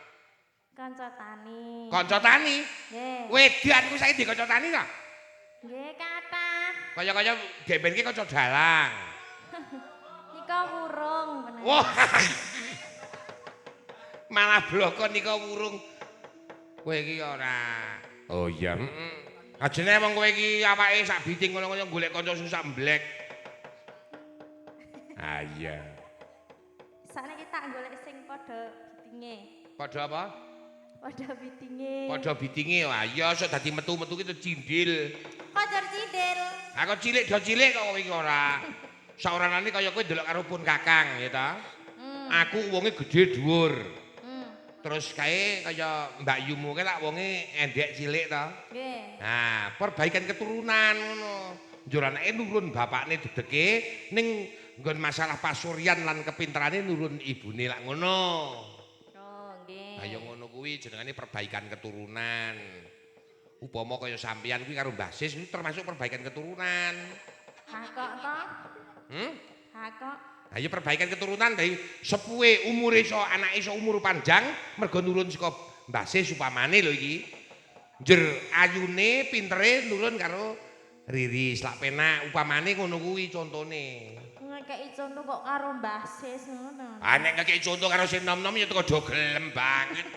Kanca tani. Kanca tani. Nggih. Wedan ku saiki di kanca tani ta? Nggih kathah. Kaya-kaya gemben ki kanca dalang. Nika wurung bener. Wah. Malah bloko nika wurung. Kowe iki ora. Oh iya, heeh. Ajene wong kowe iki awake sak biting ngono-ngono golek kanca sing sak mblek. Ah iya. Sakniki tak golek sing padha bitinge. Padha apa? Padha bitinge. Padha bitinge. Wah iya sok dadi metu-metu ki cindil. Kok jar cindil? Aku cilik do cilik kok kowe iki ora. Saoranane kaya kowe ndelok karo pun kakang ya ta. Aku wonge gedhe dhuwur. Terus kae kaya Mbak Yumu kae lak wonge endek cilik ta. Nggih. Nah, perbaikan keturunan ngono. Njur anake nurun bapakne dedeke ning nggon masalah pasuryan lan kepinterane nurun ibune lak ngono. Oh, nggih. Ha ya ngono kuwi jenengane perbaikan keturunan. Upama kaya sampeyan kuwi karo Mbah Sis kuwi termasuk perbaikan keturunan. Hakok to? Hmm? Hakok. Ha ya perbaikan keturunan dari sepuhe umure iso anake iso umur panjang mergo nurun saka Mbah Sis upamane lho iki. Njer ayune pintere nurun karo Riris lak penak upamane ngono kuwi contone. Ngekeki contoh kok karo Mbah Sis ngono. Ah nek ngekeki contoh karo sing nom-nom ya teko do gelem banget.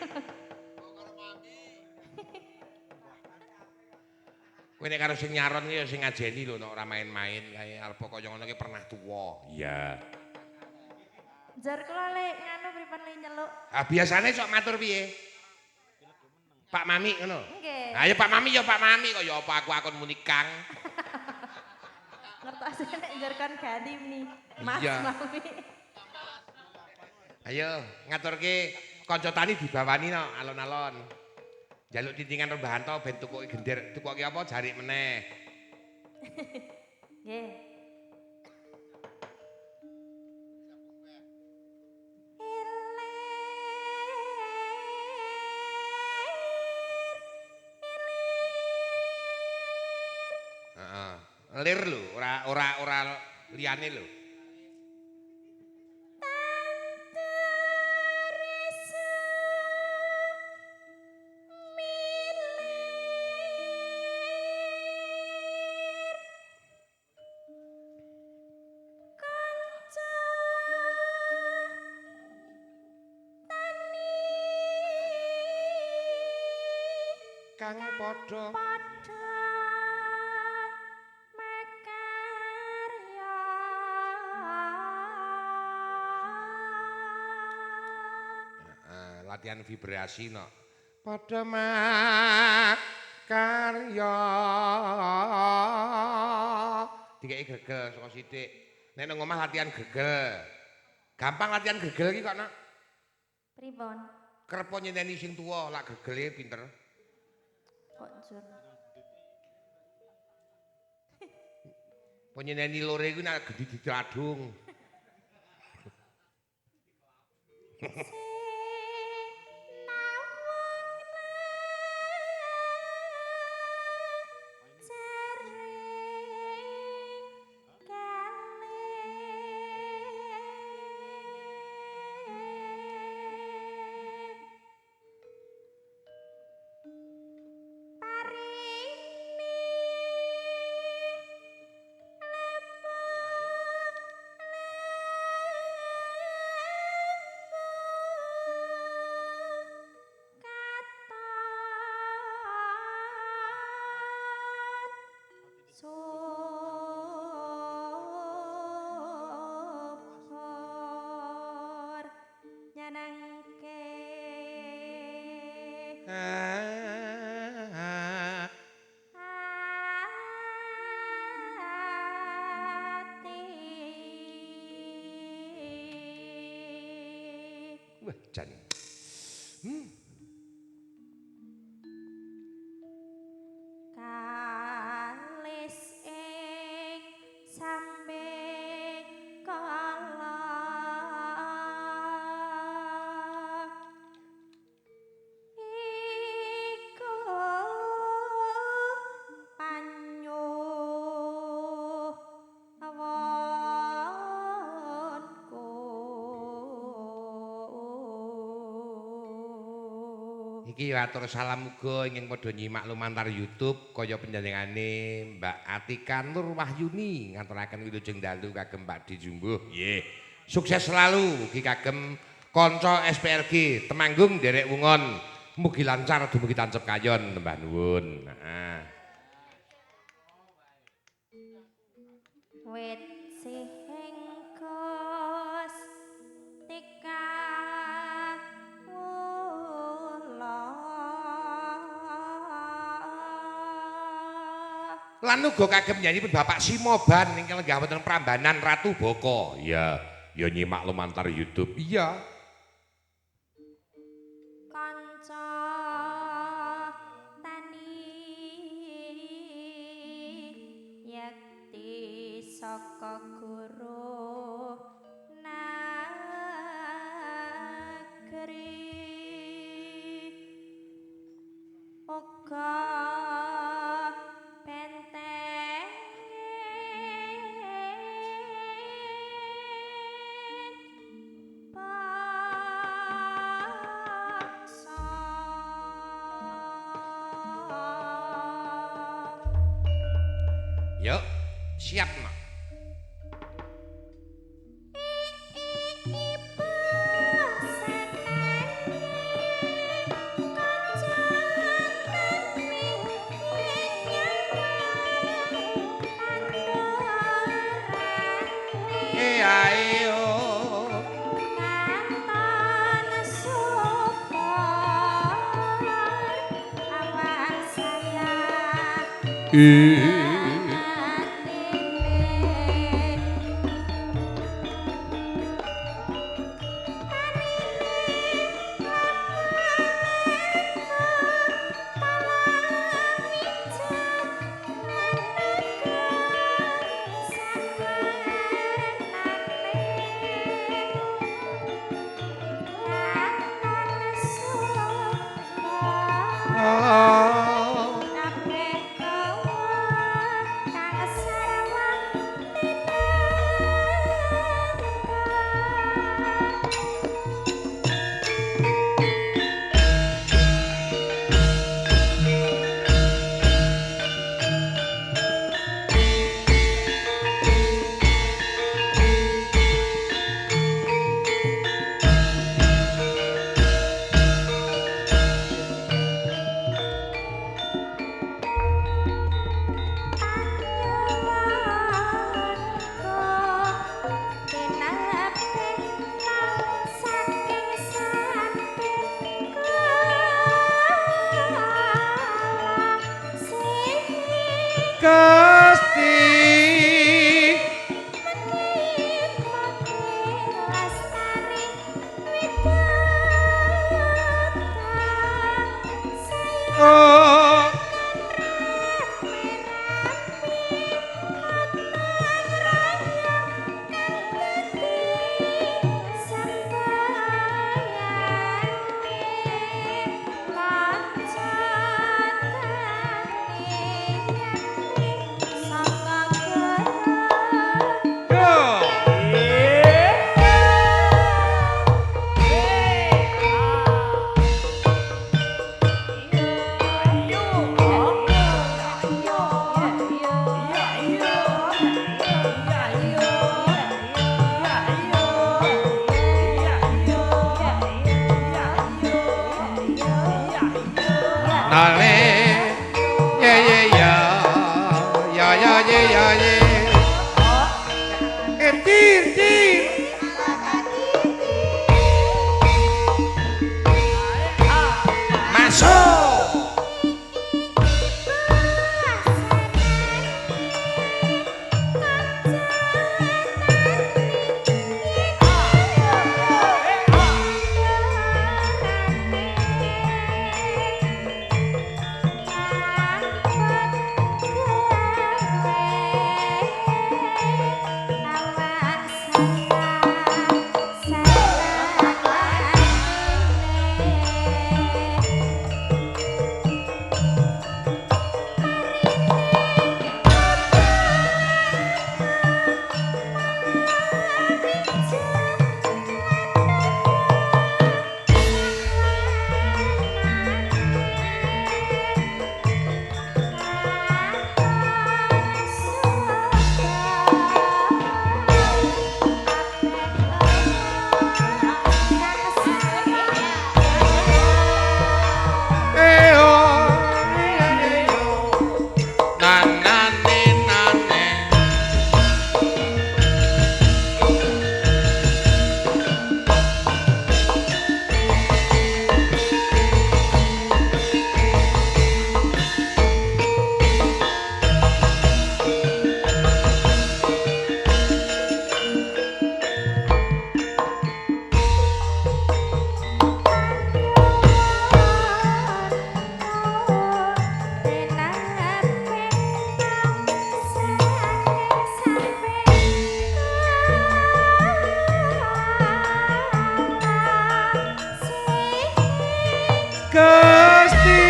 Kowe nek karo sing nyaron ki ya sing ngajeni lho nek ora main-main kae arep kaya ngono ki pernah tuwa. Iya. Jar kula lek nganu pripun le nyeluk. Ah biasane sok matur piye? Pak Mami ngono. Nggih. Ayo Pak Mami ya Pak Mami kok ya apa aku akon muni Kang. Nek njur kon ganti meni. Mas Iya. Mami. Ayo ngaturke kanca tani dibawani no alon-alon. Njaluk tintingan rembahan to ben tukoke gender, tukoke apa jarik meneh. Nggih. Heeh. Lir lho, ora ora ora liyane lho. Kang padha Padha makarya. Heeh, latihan vibrasi no. Padha makarya. Dikeki gregel saka sithik. Nek nang omah latihan gregel. Gampang latihan gregel iki kok, Nak. Pripun? Kerep nyeneni sing tuwa lak gregele pinter. Kok njur? Apa nyeneni lore kuwi nek gedhi didadung. Subur nyenengke ati. Wah, jan. Kalis ing sambe kala iku panyuwunku. Iki atur salam uga ingkang padha nyimak lumantar YouTube kaya panjenengane Mbak Atika Nur Wahyuni ngaturaken wilujeng dalu kagem Pak Di Jumbuh. Nggih. Sukses selalu ugi kagem kanca SPLG Temanggung nderek Wungon. Mugi lancar dumugi tancep kayon nembah nuwun. Heeh. Wit sihing Gusti kawula. Lan uga kagem nyanyi Bapak Simoban ingkang lenggah wonten Prambanan Ratu Boko. Iya, ya nyimak lumantar YouTube. Iya. Kanca tani yekti saka guru nagri uga benteng bangsa. Yuk, siap, Mak. Oh. Yo. Nale ye ye ya ya ya ye ya ye. Eh tir tir. Masuk. Eh oh ye ye yo. Na na ne na ne. Gusti.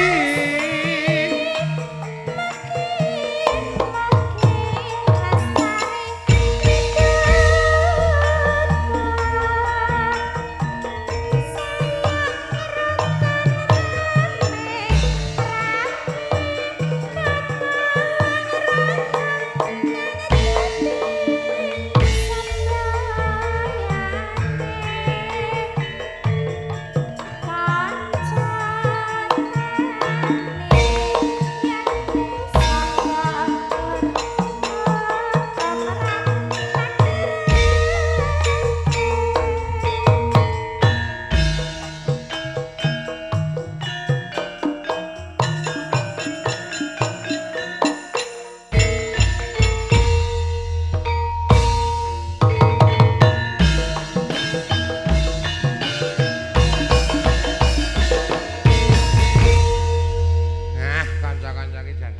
Nah, kanca-kanca iki jan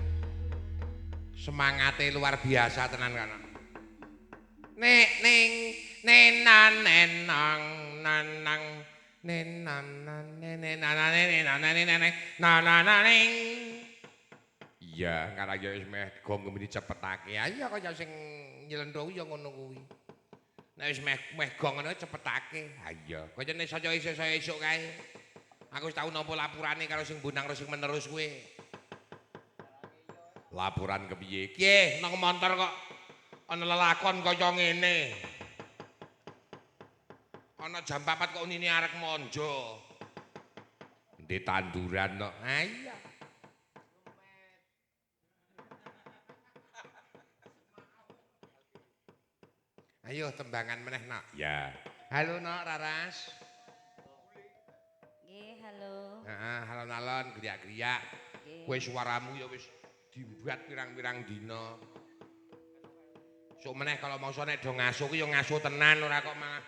semangate luar biasa tenan kana. Nek ning nenan nenang nanang nenan nenan nenan nenan nanananing. Iya, karena ya wis meh gong kemudi cepetake. Ayo kaya sing nyelendho ya ngono kuwi. Nek wis meh meh gong ngono cepetake. Ha iya, kaya nek saya isih saya esuk kae. Aku wis tau nampa lapurane karo sing bonang karo sing menerus kuwi. Laporan kepiye? Kiye nang montor kok ana lelakon kaya ngene. Ana jam 4 kok unine arek monjo. Endi tanduran kok. Ha iya. Ayo tembangan meneh, Nok. Ya. Halo, Nok Raras. Nggih, halo. Heeh, alon-alon griyak-griyak. Kowe suaramu ya wis dibuat pirang-pirang dina. Sok meneh kalau mangsa nek do ngaso ki ya ngaso tenan ora kok malah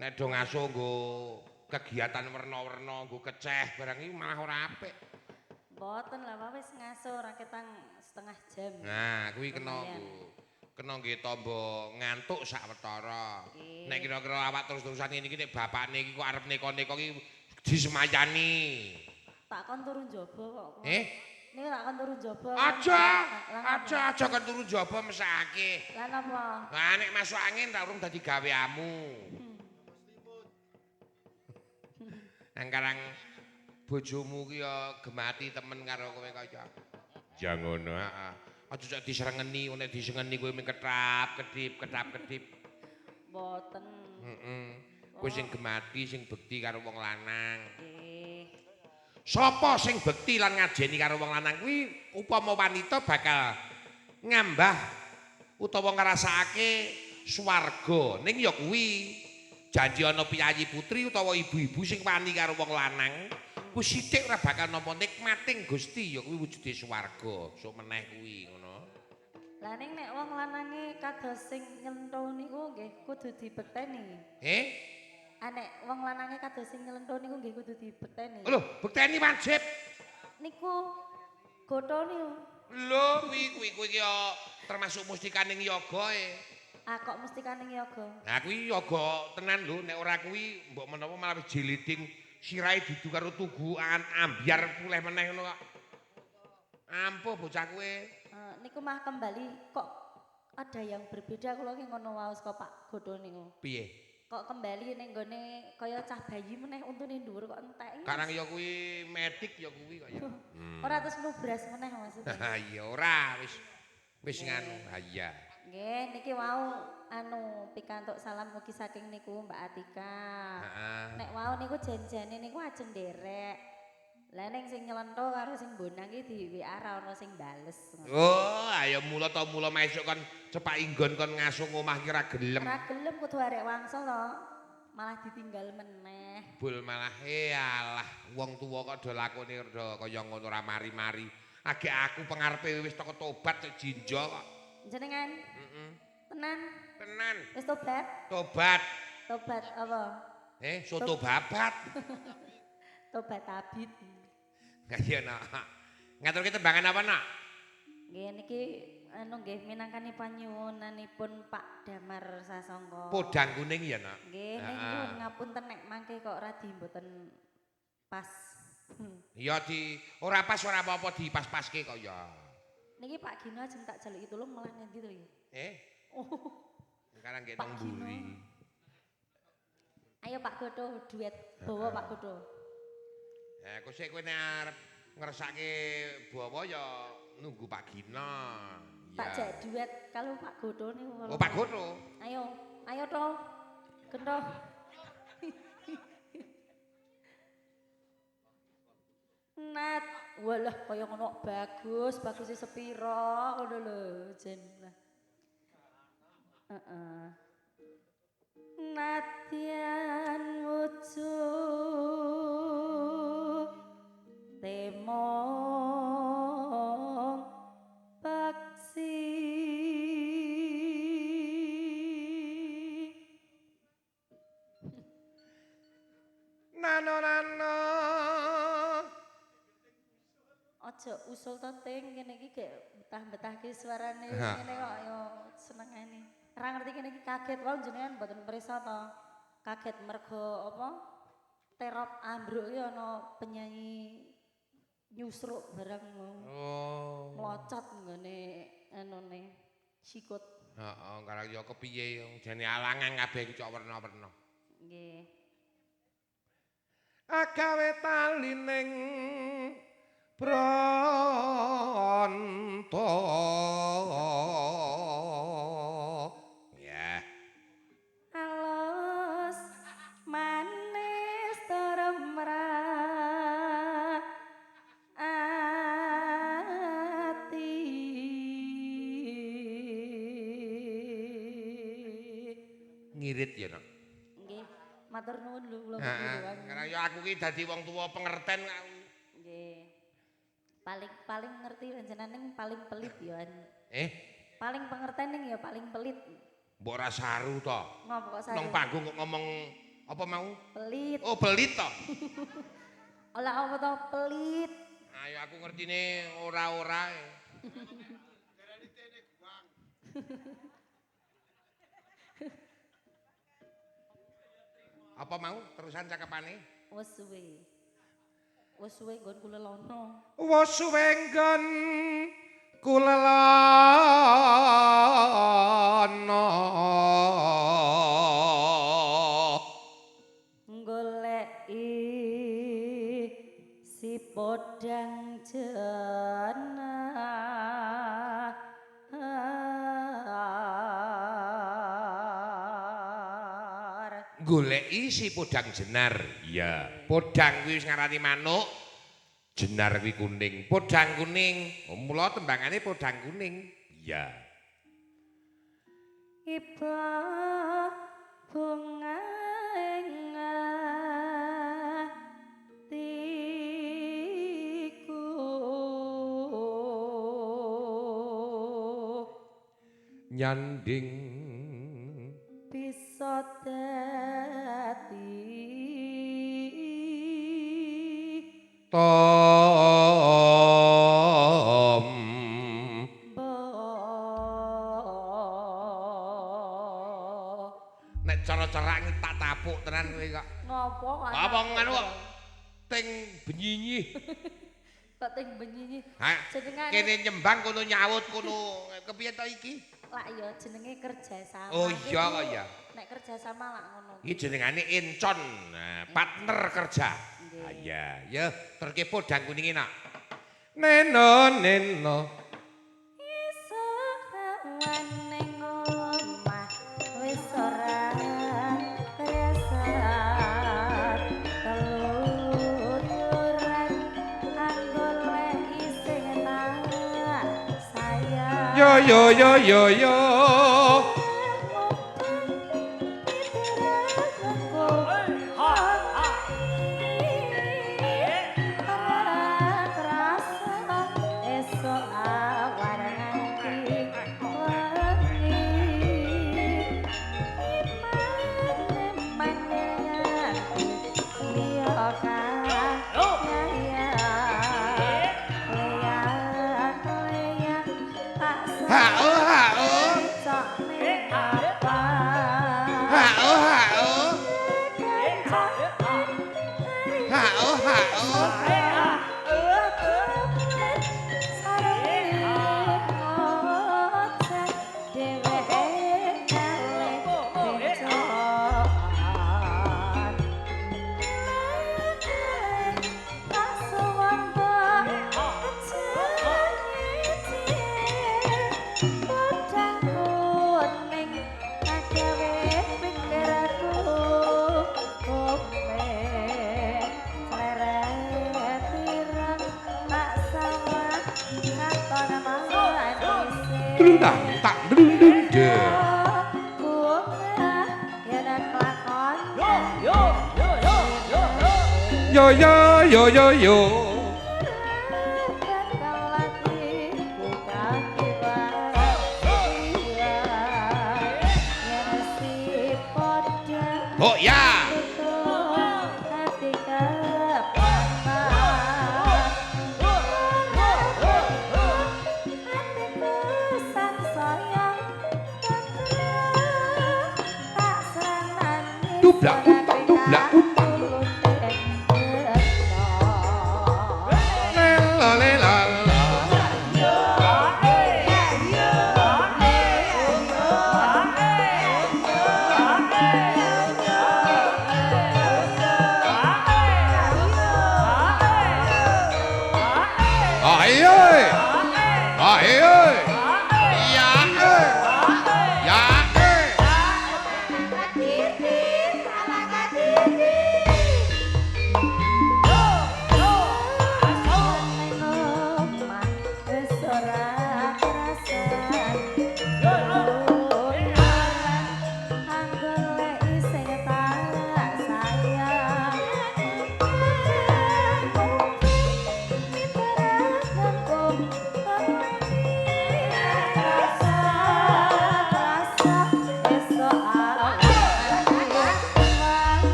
nek do ngaso nggo kegiatan werna-werna, nggo keceh barang iki malah ora apik. Mboten lah Pak, wis ngaso ora ketang setengah jam. Nah, kuwi kena Lumayan. Kena nggih tamba ngantuk sak wetara. Nggih. Nek kira-kira awak terus-terusan ngene iki nek bapakne iki kok arep neko-neko iki disemayani. Tak kon turu njaba kok. Eh? Niku tak kon turu njaba. Aja, Lah aja, aja kon turu njaba mesake. Lah napa? Lah nek masuk angin tak urung dadi gaweamu. Nang karang bojomu ki ya gemati temen karo kowe kaya. Ya ngono, heeh. Aja cok diserengeni, nek disengeni kowe mung ketap kedip, ketap kedip. Mboten. Heeh. Kowe sing gemati, sing bekti karo wong lanang. Nggih. Sapa sing bekti lan ngajeni karo wong lanang kuwi upama wanita bakal ngambah utawa ngrasakake swarga. Ning ya kuwi janji ana piyayi putri utawa ibu-ibu sing wani karo wong lanang kuwi sithik ora bakal nampa nikmating Gusti ya kuwi wujude swarga. Sok meneh kuwi ngono. Lah ning nek wong lanange kados sing nyelento niku nggih kudu dibekteni. Eh? Ah nek wong lanange kados sing nyelento niku nggih kudu dibekteni. Lho, bekteni wajib. Niku gotho niku. Lho, kuwi kuwi kuwi ya termasuk mustikaning yoga e. Ah kok mustikaning yoga? Nah kuwi yoga tenan lho, nek ora kuwi mbok menawa malah wis jiliding sirahe dudu karo tugukan ambyar pulih meneh ngono kok. Ampuh bocah kowe. Niku mah kembali kok ada yang berbeda kula ki ngono wae saka Pak Gotho niku. Piye? Kok kembali ning nggone kaya cah bayi meneh untune dhuwur kok entek. Karang ya kuwi medik ya kuwi kok ya. Ora terus nubras meneh maksudnya. Ha iya ora wis wis nganu. Ha iya. Nggih niki wau anu pikantuk salam mugi saking niku Mbak Atika. Heeh. Nek wau niku janjane niku ajeng nderek. Lah ning sing nyelento karo sing bonang iki di WA ra ono sing bales. Oh, ayo mula to mula mesuk kon cepak inggon kon ngasung omah ki ora gelem. Ora gelem kudu arek wangsul to. Malah ditinggal meneh. Bul malah alah wong tuwa kok do lakone do kaya ngono ora mari-mari. Agek aku pengarepe wis teko tobat cek jinjo kok. Jenengan? Heeh. Tenan? Tenan. Wis tobat? Tobat. Tobat apa? Soto babat. Tobat abid. Iya nak. Ngaturke tembangan apa nak? Nggih niki anu nggih minangkani panyuwunanipun Pak Damar Sasongko. Podang kuning ya nak. Nggih ning nyuwun ngapunten nek mangke kok radi mboten pas. Ya di ora pas ora apa-apa dipas-paske kok ya. Niki Pak Gino ajeng tak jaluki tulung malah ngendi to iki? Oh. Sekarang nggih Pak nang Gino. mburi. Ayo Pak Godo duet bawa Pak Godo. Eh kok sik kowe nek arep ngersake bawa ya nunggu Pak Gino. Tak jak duet kalau Pak Godo niku. Oh Pak Godo. Ayo, ayo to. Gento. Nat, walah kaya ngono bagus, bagusnya sepiro ngono lho jen. Heeh. Nadyan wujud temong paksi. Nano nano. Aja usul to ting kene iki gek betah-betahke suarane ngene kok yo senengane. Ora ngerti kene iki kaget wae jenengan mboten prisa to. Kaget mergo apa? Terop ambruk iki ana penyanyi nyusruk barang mau. Oh. Mlocot nggone anune sikut. Heeh, karang yo kepiye jane alangan kabeh iki cok werna-werna. Nggih. Agawe tali ning bronto. Ya. Alus manis teremrah ati. Ngirit ya, Nak. Nggih, matur nuwun lho kula Heeh. kula. Karena ya aku ki dadi wong tuwa pengerten aku. Nggih. Paling ngerti panjenengan ning paling pelit ya. Paling pengerten ning ya paling pelit. Mbok ora saru to. Ngopo kok saru? Nang panggung kok ngomong apa mau? Pelit. Oh, pelit to. Olah apa to pelit. Ayo aku ngertine ora-ora. Apa mau terusan cakepane? Wes suwe. Wes suwe nggon kulelono. Wes suwe nggon kulelono. Goleki si podang jenar. Goleki si podang jenar. Iya, podang kuwi wis ngarani manuk, jenar kuwi kuning. Podang kuning. Oh, mula tembangane podang kuning. Iya. Iba bunga ing atiku. Nyanding bisa dadi tom. Nek cara cerak tak tapuk tenan kowe kok. Ngopo kok? Apa ngono kok ting benyinyi. Kok ting benyinyi. Jenengane kene nyembang kono nyaut kono kepiye to iki? Lak ya jenenge kerjasama. Oh iya kok ya. Nek kerjasama lak ngono. Iki jenengane encon, nah, partner kerja. Ah iya, ya terke podang kuninge nak. Neno neno. Iso kawan ning omah wis ora kerasa keluyuran anggoleki sing tak sayang. Yo yo yo yo yo. Yo yo yo yo yo. Oh ya. Tublak utak tublak utak.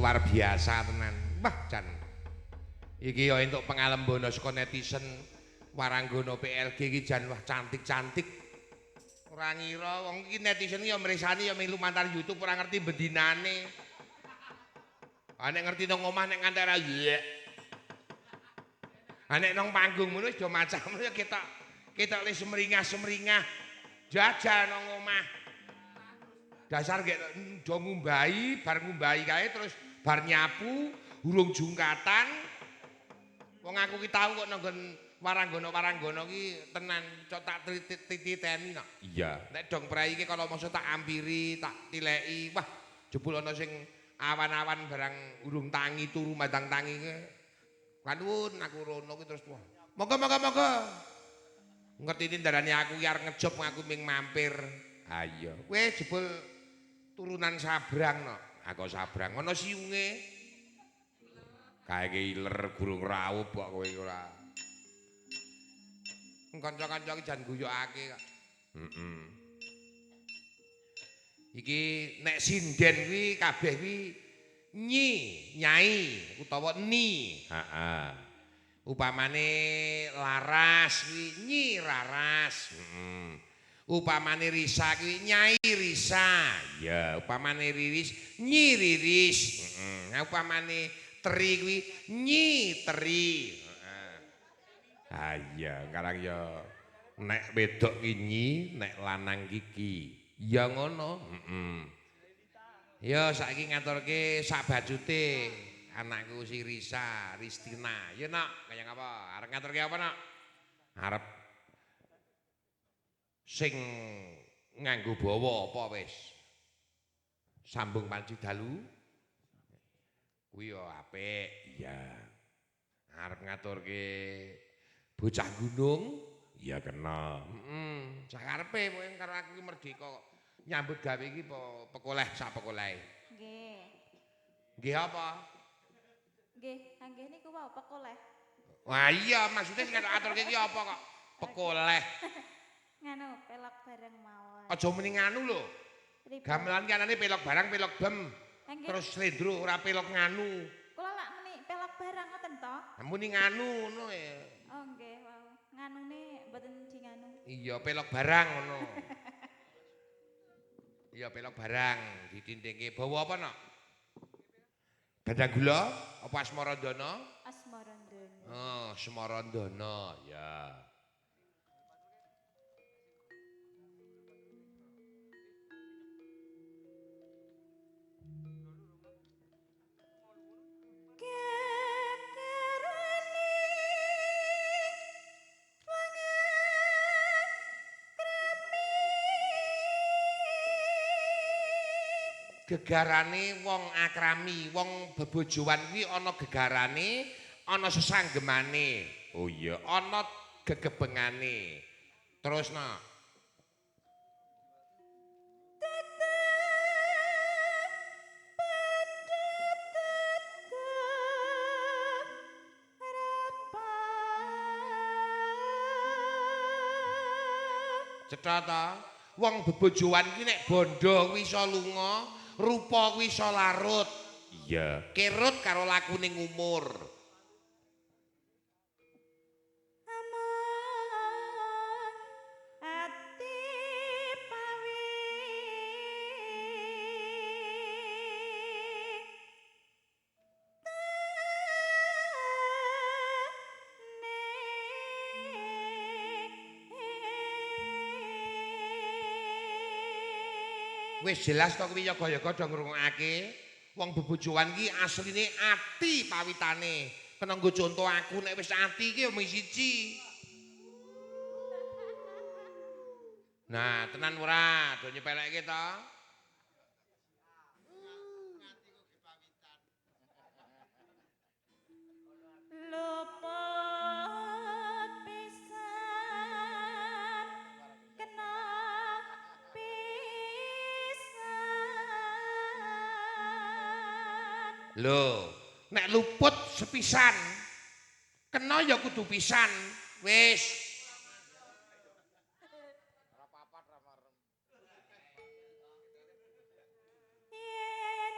Luar biasa tenan. Wah, jan. Iki ya entuk pengalembono saka netizen Waranggono PLG iki jan wah cantik-cantik. Ora ngira wong iki netizen ya mresani ya melu mantar YouTube ora ngerti bendinane. Ah nek ngerti nang omah nek nganti ora iya. Ah nek nang panggung ngono wis do macam ya ketok le semringah-semringah. Jajal nang omah. Dasar gek do ngumbahi, bar ngumbahi kae terus bar nyapu, urung jungkatan. Wong aku ki tau kok nang nggon Waranggono-waranggono ki tenan cok tak titeni kok. Iya. Nek dong prei iki kalau masa tak ampiri, tak tileki, wah jebul ana sing awan-awan barang urung tangi turu madang tangi ki. Kanuwun aku rono ki terus wah. Monggo monggo monggo. Ngertine ndarani aku ki arep ngejob aku ming mampir. Ha iya. Kowe jebul turunan sabrang no. Aku sabrang ana siunge. Kae ki iler gurung raup kok kowe ora. Kanca-kanca iki jan guyokake kok. Heeh. Iki nek sinden kuwi kabeh kuwi nyi, nyai utawa ni. Heeh. Upamane Laras kuwi Nyi Raras. Heeh. Upamane Risa kuwi Nyai Risa. Ya, upamane Riris Nyi Riris. Heeh. Nah, upamane Teri kuwi Nyi Teri. Ah iya, sekarang ya nek wedok ki nyi, nek lanang ki ki. Ya ngono. Heeh. Ya saiki ngaturke sak bajute anakku si Risa, Ristina. Ya nak, kaya ngapa? Arep ngaturke apa nak? Arep sing nganggo bawa apa wis? Sambung panci dalu. Kuwi ya apik. Iya. Arep ngaturke bocah gunung, ya kena. Heeh, sakarepe pokoke karo aku iki merdeka kok. Nyambut gawe iki pekoleh sak pekolehe. Nggih. Nggih apa? Nggih, nggih niku wau pekoleh. Wah iya, maksudnya sing aturke iki apa kok? Pekoleh. Nganu, pelok bareng mawon. Aja muni nganu lho. Gamelan ki anane pelok barang, pelok bem. Terus slendro ora pelok nganu. Kula lak muni pelok barang ngoten to? Muni nganu ngono ya. Oh nggih, wau. Nganune mboten di nganu. Iya, pelok barang ngono. Iya, pelok barang ditindingke. Bawa apa, Nok? Gandang gula apa asmarandana? Asmarandana. Oh, Asmarandana, ya. Gegarane wong akrami, wong bebojoan kuwi ana gegarane, ana sesanggemane. Oh iya, ana gegebengane. Terus nak. Cetha ta? Wong bebojoan kuwi nek bondo kuwi iso lunga, rupa kuwi iso larut. Iya. Kerut karo lakune umur. Among ati pawi Wis jelas to kuwi yoga-yoga do ngrungokake. Wong bebojoan ki asline ati pawitane. Kena nggo conto aku nek wis ati ki ya mung siji. Nah, tenan ora? Do nyepelekke to? Luput pisan kena pisan. Lho, nek luput sepisan, kena ya kudu pisan. Wis. Yen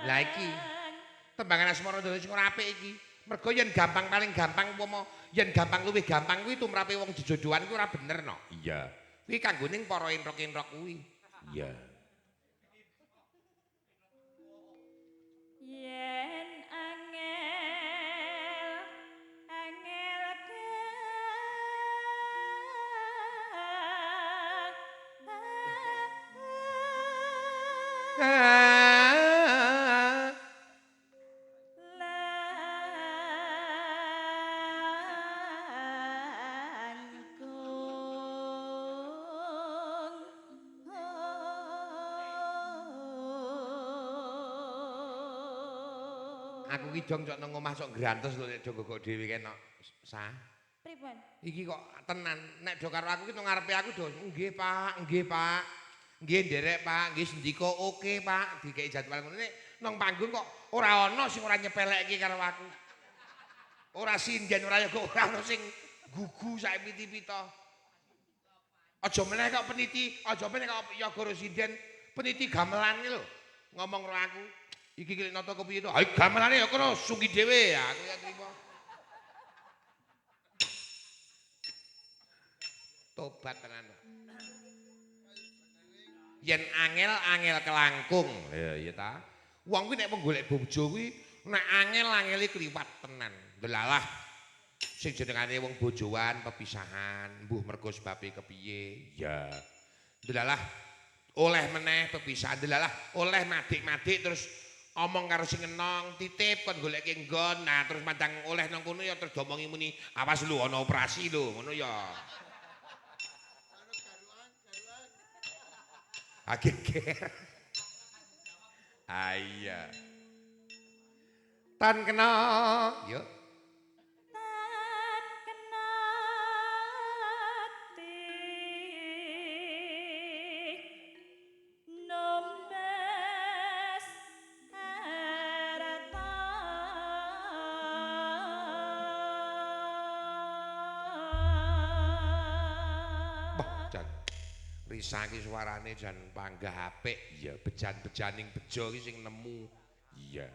Lah iki tembangan asmara dhewe sing ora apik iki. Mergo yen gampang paling gampang umpama yen gampang luwih gampang kuwi tumrape wong jejodohan kuwi ora bener no. Iya. Kuwi kanggo ning para entrok-entrok kuwi. Iya. Yen angel angel Aku ki dong cok nang omah sok grantes lho nek do gogok dhewe kene sah. Pripun? Iki kok tenan nek do karo aku ki nang ngarepe aku do nggih Pak, nggih Pak. Nggih nderek Pak, nggih sendika oke Pak, dikeki jadwal ngono nek nang panggung kok ora ana sing ora nyepelekke karo aku. Ora sinden ora yoga ora ana sing gugu sak piti-pita. Aja meneh kok peniti, aja meneh kok yoga ora sinden, peniti gamelan ki lho ngomong karo aku. Iki ki nata kepiye to? Ha gamelane ya kono sungki dhewe aku ya trimo. Tobat tenan. Yen angel angel kelangkung. Ya iya ta. Wong kuwi nek golek bojo kuwi nek angel angele kliwat tenan. Delalah sing jenengane wong bojoan pepisahan, mbuh mergo sebabe kepiye. Ya. Delalah oleh meneh pepisahan, delalah oleh madik-madik terus omong karo sing enong, titip kon goleke nggon. Nah, terus mandang oleh nang kono ya terus diomongi muni, awas lho ana operasi lho, ngono ya. Ah geger. Ah iya. Tan kena, yo. Tan kena ati numbas harta. Wah, jan. Risa ki suarane jan panggah apik. Iya, bejan-bejaning bejo ki sing nemu. Iya.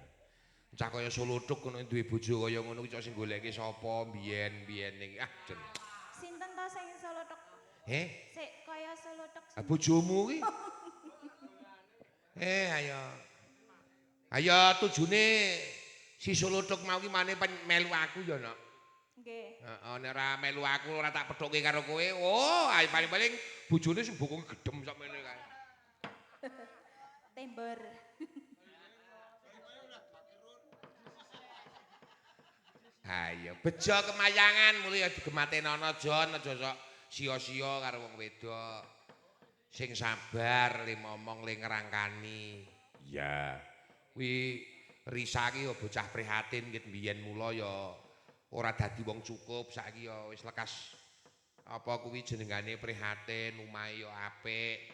Cah kaya solothuk ngono duwe bojo kaya ngono ki cok sing goleke sapa biyen-biyen iki. Ah, jan. Sinten to sing solothuk? Heh? Sik kaya solothuk. Ah, bojomu ki. Ayo. Ayo tujune si solothuk mau ki mane melu aku ya, Nok. Nggih. Heeh, nek ora melu aku ora tak pethuke karo kowe. Oh, ayo paling-paling bojone sing bokonge gedhem sakmene kae. Tembor. Ayo, bejo kemayangan mulih ya digematenono Jon, aja sok sia-sia karo wong wedok. Sing sabar le momong le ngrangkani. Iya. Kuwi Risa ki ya bocah prihatin ket biyen mula ya ora dadi wong cukup, saiki ya wis lekas apa kuwi jenengane prihatin, omahe ya apik.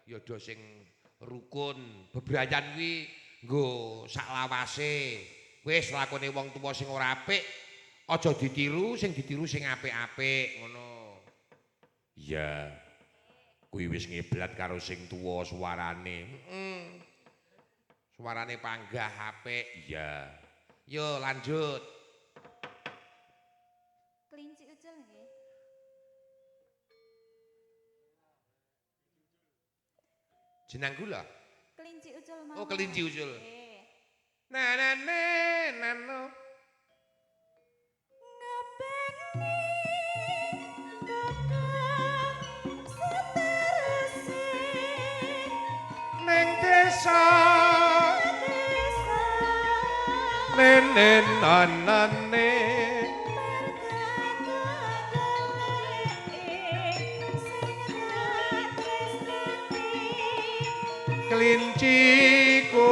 Ya do sing rukun, bebrayan kuwi nggo saklawase. Wis lakone wong tuwa sing ora apik aja ditiru, sing ditiru sing apik-apik ngono. Iya. Kuwi wis ngeblat karo sing tuwa suarane. Heeh. Suarane panggah apik. Iya. Yo lanjut. Kelinci ucul nggih. Jenang gula. Kelinci ucul mawon. Oh, kelinci ucul. Nggih. Na na na na no. Ngebengi godhong seteruse Ning desa desa nenen anane kelinciku.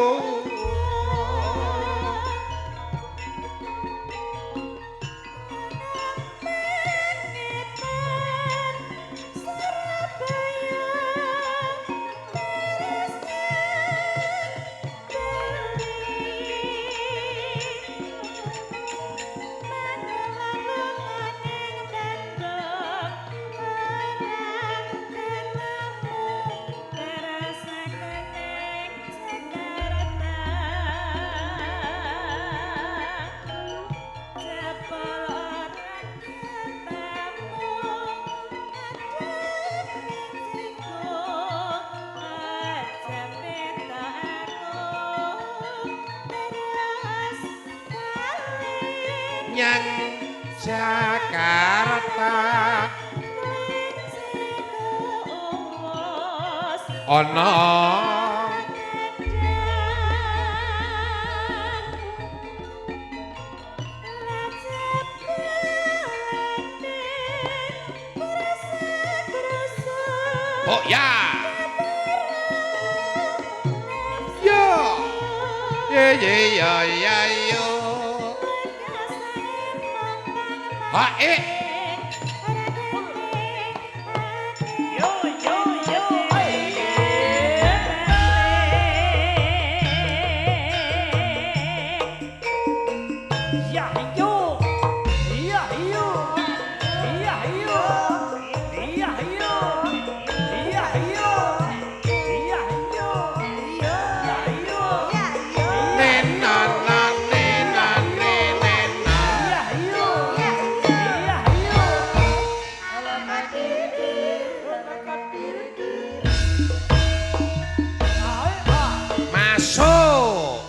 nyang Jakarta ana oh ya yo ye ye ya ya yo ha e Yo yo yo. Ya yo. Ya yo. Ya yo. Ya yo. Ya yo. Ya yo. Ya yo. Nena na nena nena. Ya yo. Ya yo. Masuk.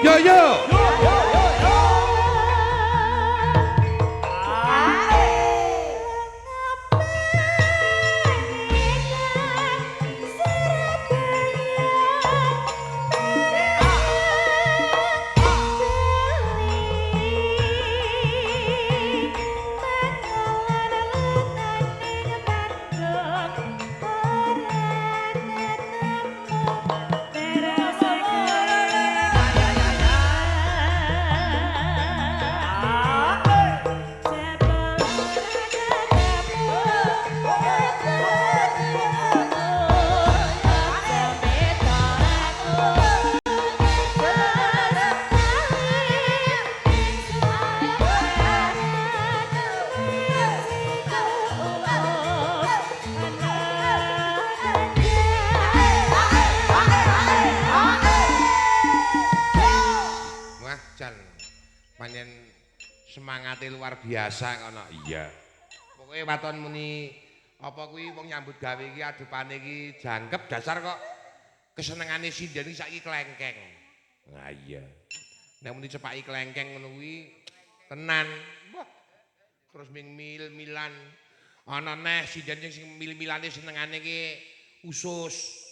Yo yo. Yo yo yo yo. Wah, jan pancen semangate luar biasa kono. Iya. Pokoke waton muni apa kuwi wong nyambut gawe iki adepane iki jangkep dasar kok kesenengane sinden iki saiki klengkeng. Nah iya. Nek muni cepaki klengkeng ngono kuwi tenan. Wah. Terus ming mil-milan. Ana neh sinden sing mil-milane senengane iki usus.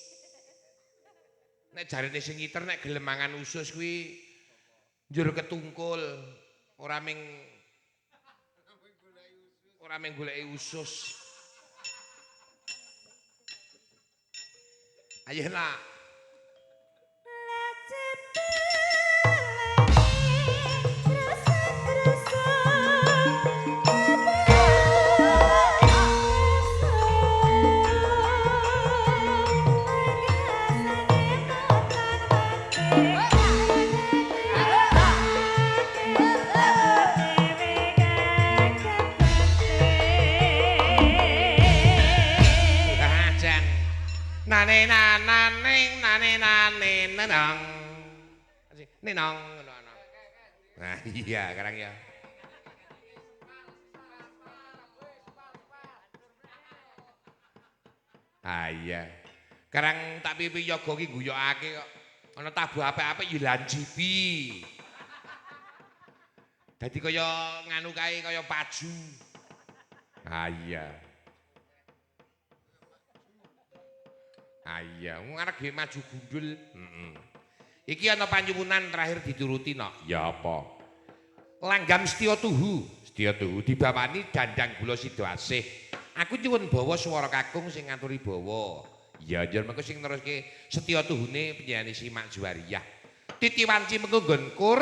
Nek jarene sing ngiter nek gelem mangan usus kuwi njur ketungkul, ora ming goleki usus. Ayo nak. Jan. Nane nananing nane nane nenang. Nenang ngono ana. Nah iya sekarang ya. Ah iya. Karang tak pipi yoga ki guyokake kok. Ana tabuh apik-apik ya lanjipi. Dadi kaya nganu kae kaya paju. Ah iya. Ah iya, wong arep gawe maju gundul. Heeh. Iki ana panyuwunan terakhir dituruti no. Ya apa? Langgam Setya Tuhu. Setya Tuhu dibawani dandang gula sida asih. Aku nyuwun bawa swara kakung sing ngaturi bawa. Ya njur mengko sing neruske Setya Tuhune penyanyi Simak Juwariyah. Titi wanci mengko nggon kur,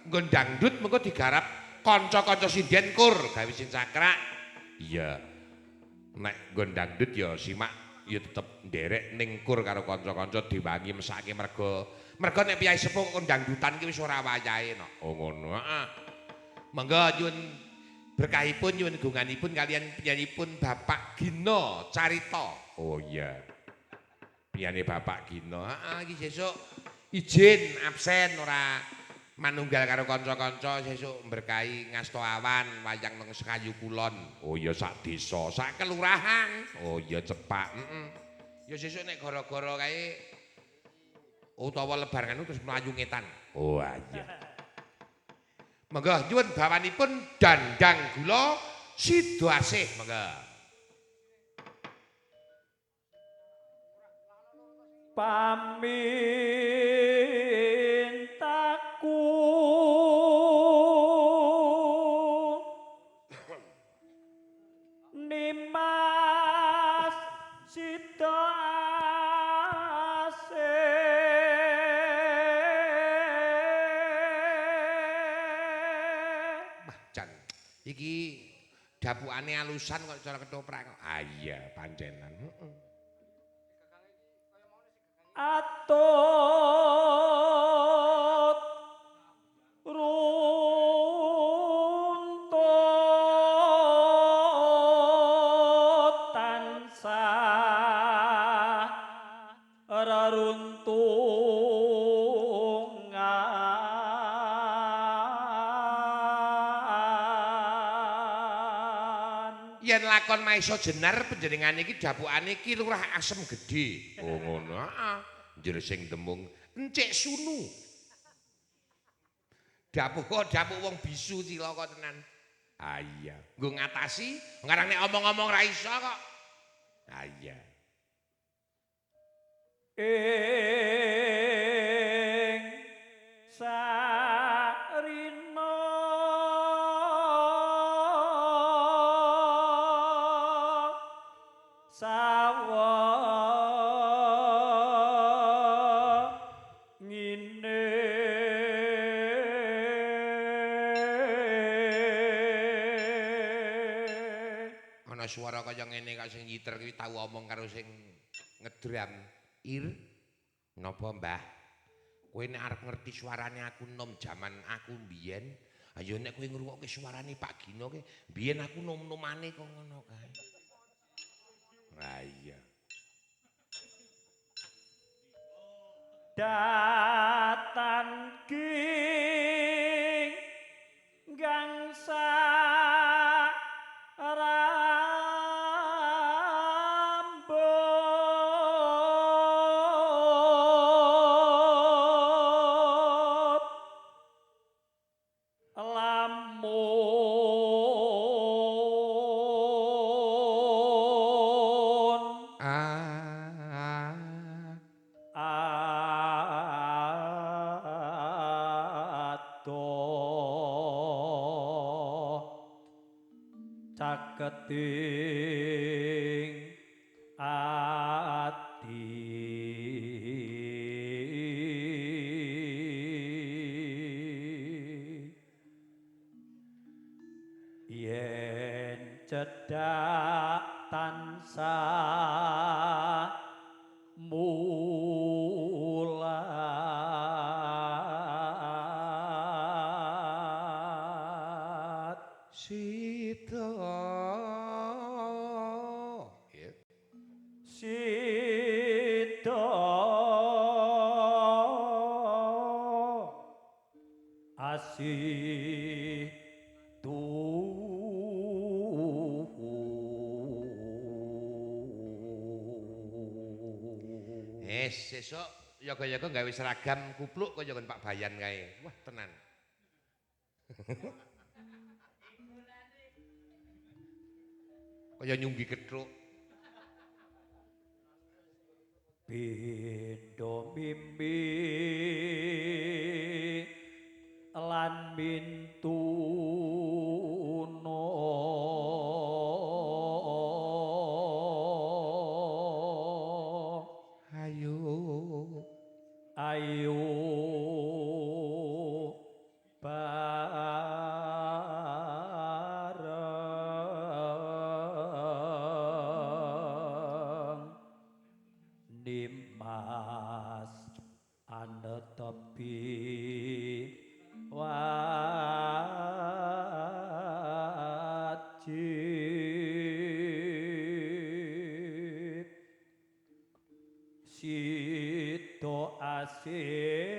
nggon dangdut mengko digarap kanca-kanca sinden kur gawe sing cakrak. Iya. Nek nggon dangdut ya Simak ya tetep nderek ning kur karo kanca-kanca diwangi mesake merga merga nek piyai sepuh kok dangdutan ki wis ora wayahe no. Oh ngono. Heeh. Monggo nyuwun berkahipun nyuwun gunganipun kalian penyanyi-pun Bapak Gino Carita. Oh iya. Piyane Bapak Gino. Heeh, iki sesuk izin absen ora manunggal karo kanca-kanca sesuk mberkahi ngasta awan wayang nang Sekayu Kulon. Oh ya sak desa, sak kelurahan. Oh ya cepak. Heeh. Ya sesuk nek gara-gara kae utawa lebar nganu terus mlayu ngetan. Oh iya. Monggo nyuwun bawanipun dandang gula Sida Asih monggo. Pamintaku Nimas Sida Asih Wah jan iki dapukane alusan kok cara ketoprak kok. Ah iya pancenan. Heeh. Atut runtut tansah reruntungan. Yen lakon Maesa Jenar panjenengane iki dapukane Ki Lurah Asem Gedhe. Oh ngono, heeh. Njur sing demung Encik Sunu. Dapuk kok dapuk wong bisu cilaka tenan. Ah iya, nggo ngatasi ngarang nek omong-omong ra iso kok. Ah iya. Ing sarina sawa ngene ana suara kaya ngene kok sing nyiter kuwi tau omong karo sing ngedram. Ir, napa Mbah? Kowe nek arep ngerti suarane aku nom jaman aku mbiyen, ayo nek kowe ngrungokke suarane Pak Gino ke, mbiyen aku nom-nomane kok ngono kae. Lah iya. Datan king gangsa rambut lamun adoh caketing ati yen cedhak tansah mulat Sida. Ya. Sida asih Sesuk yoga-yoga gawe seragam kupluk kaya nggon Pak Bayan kae. Wah, tenan. Kaya nyunggi kethuk. Pindho mimpi lan mintuno ayo ayo bareng Nimas anetepi wajib si Sida asih.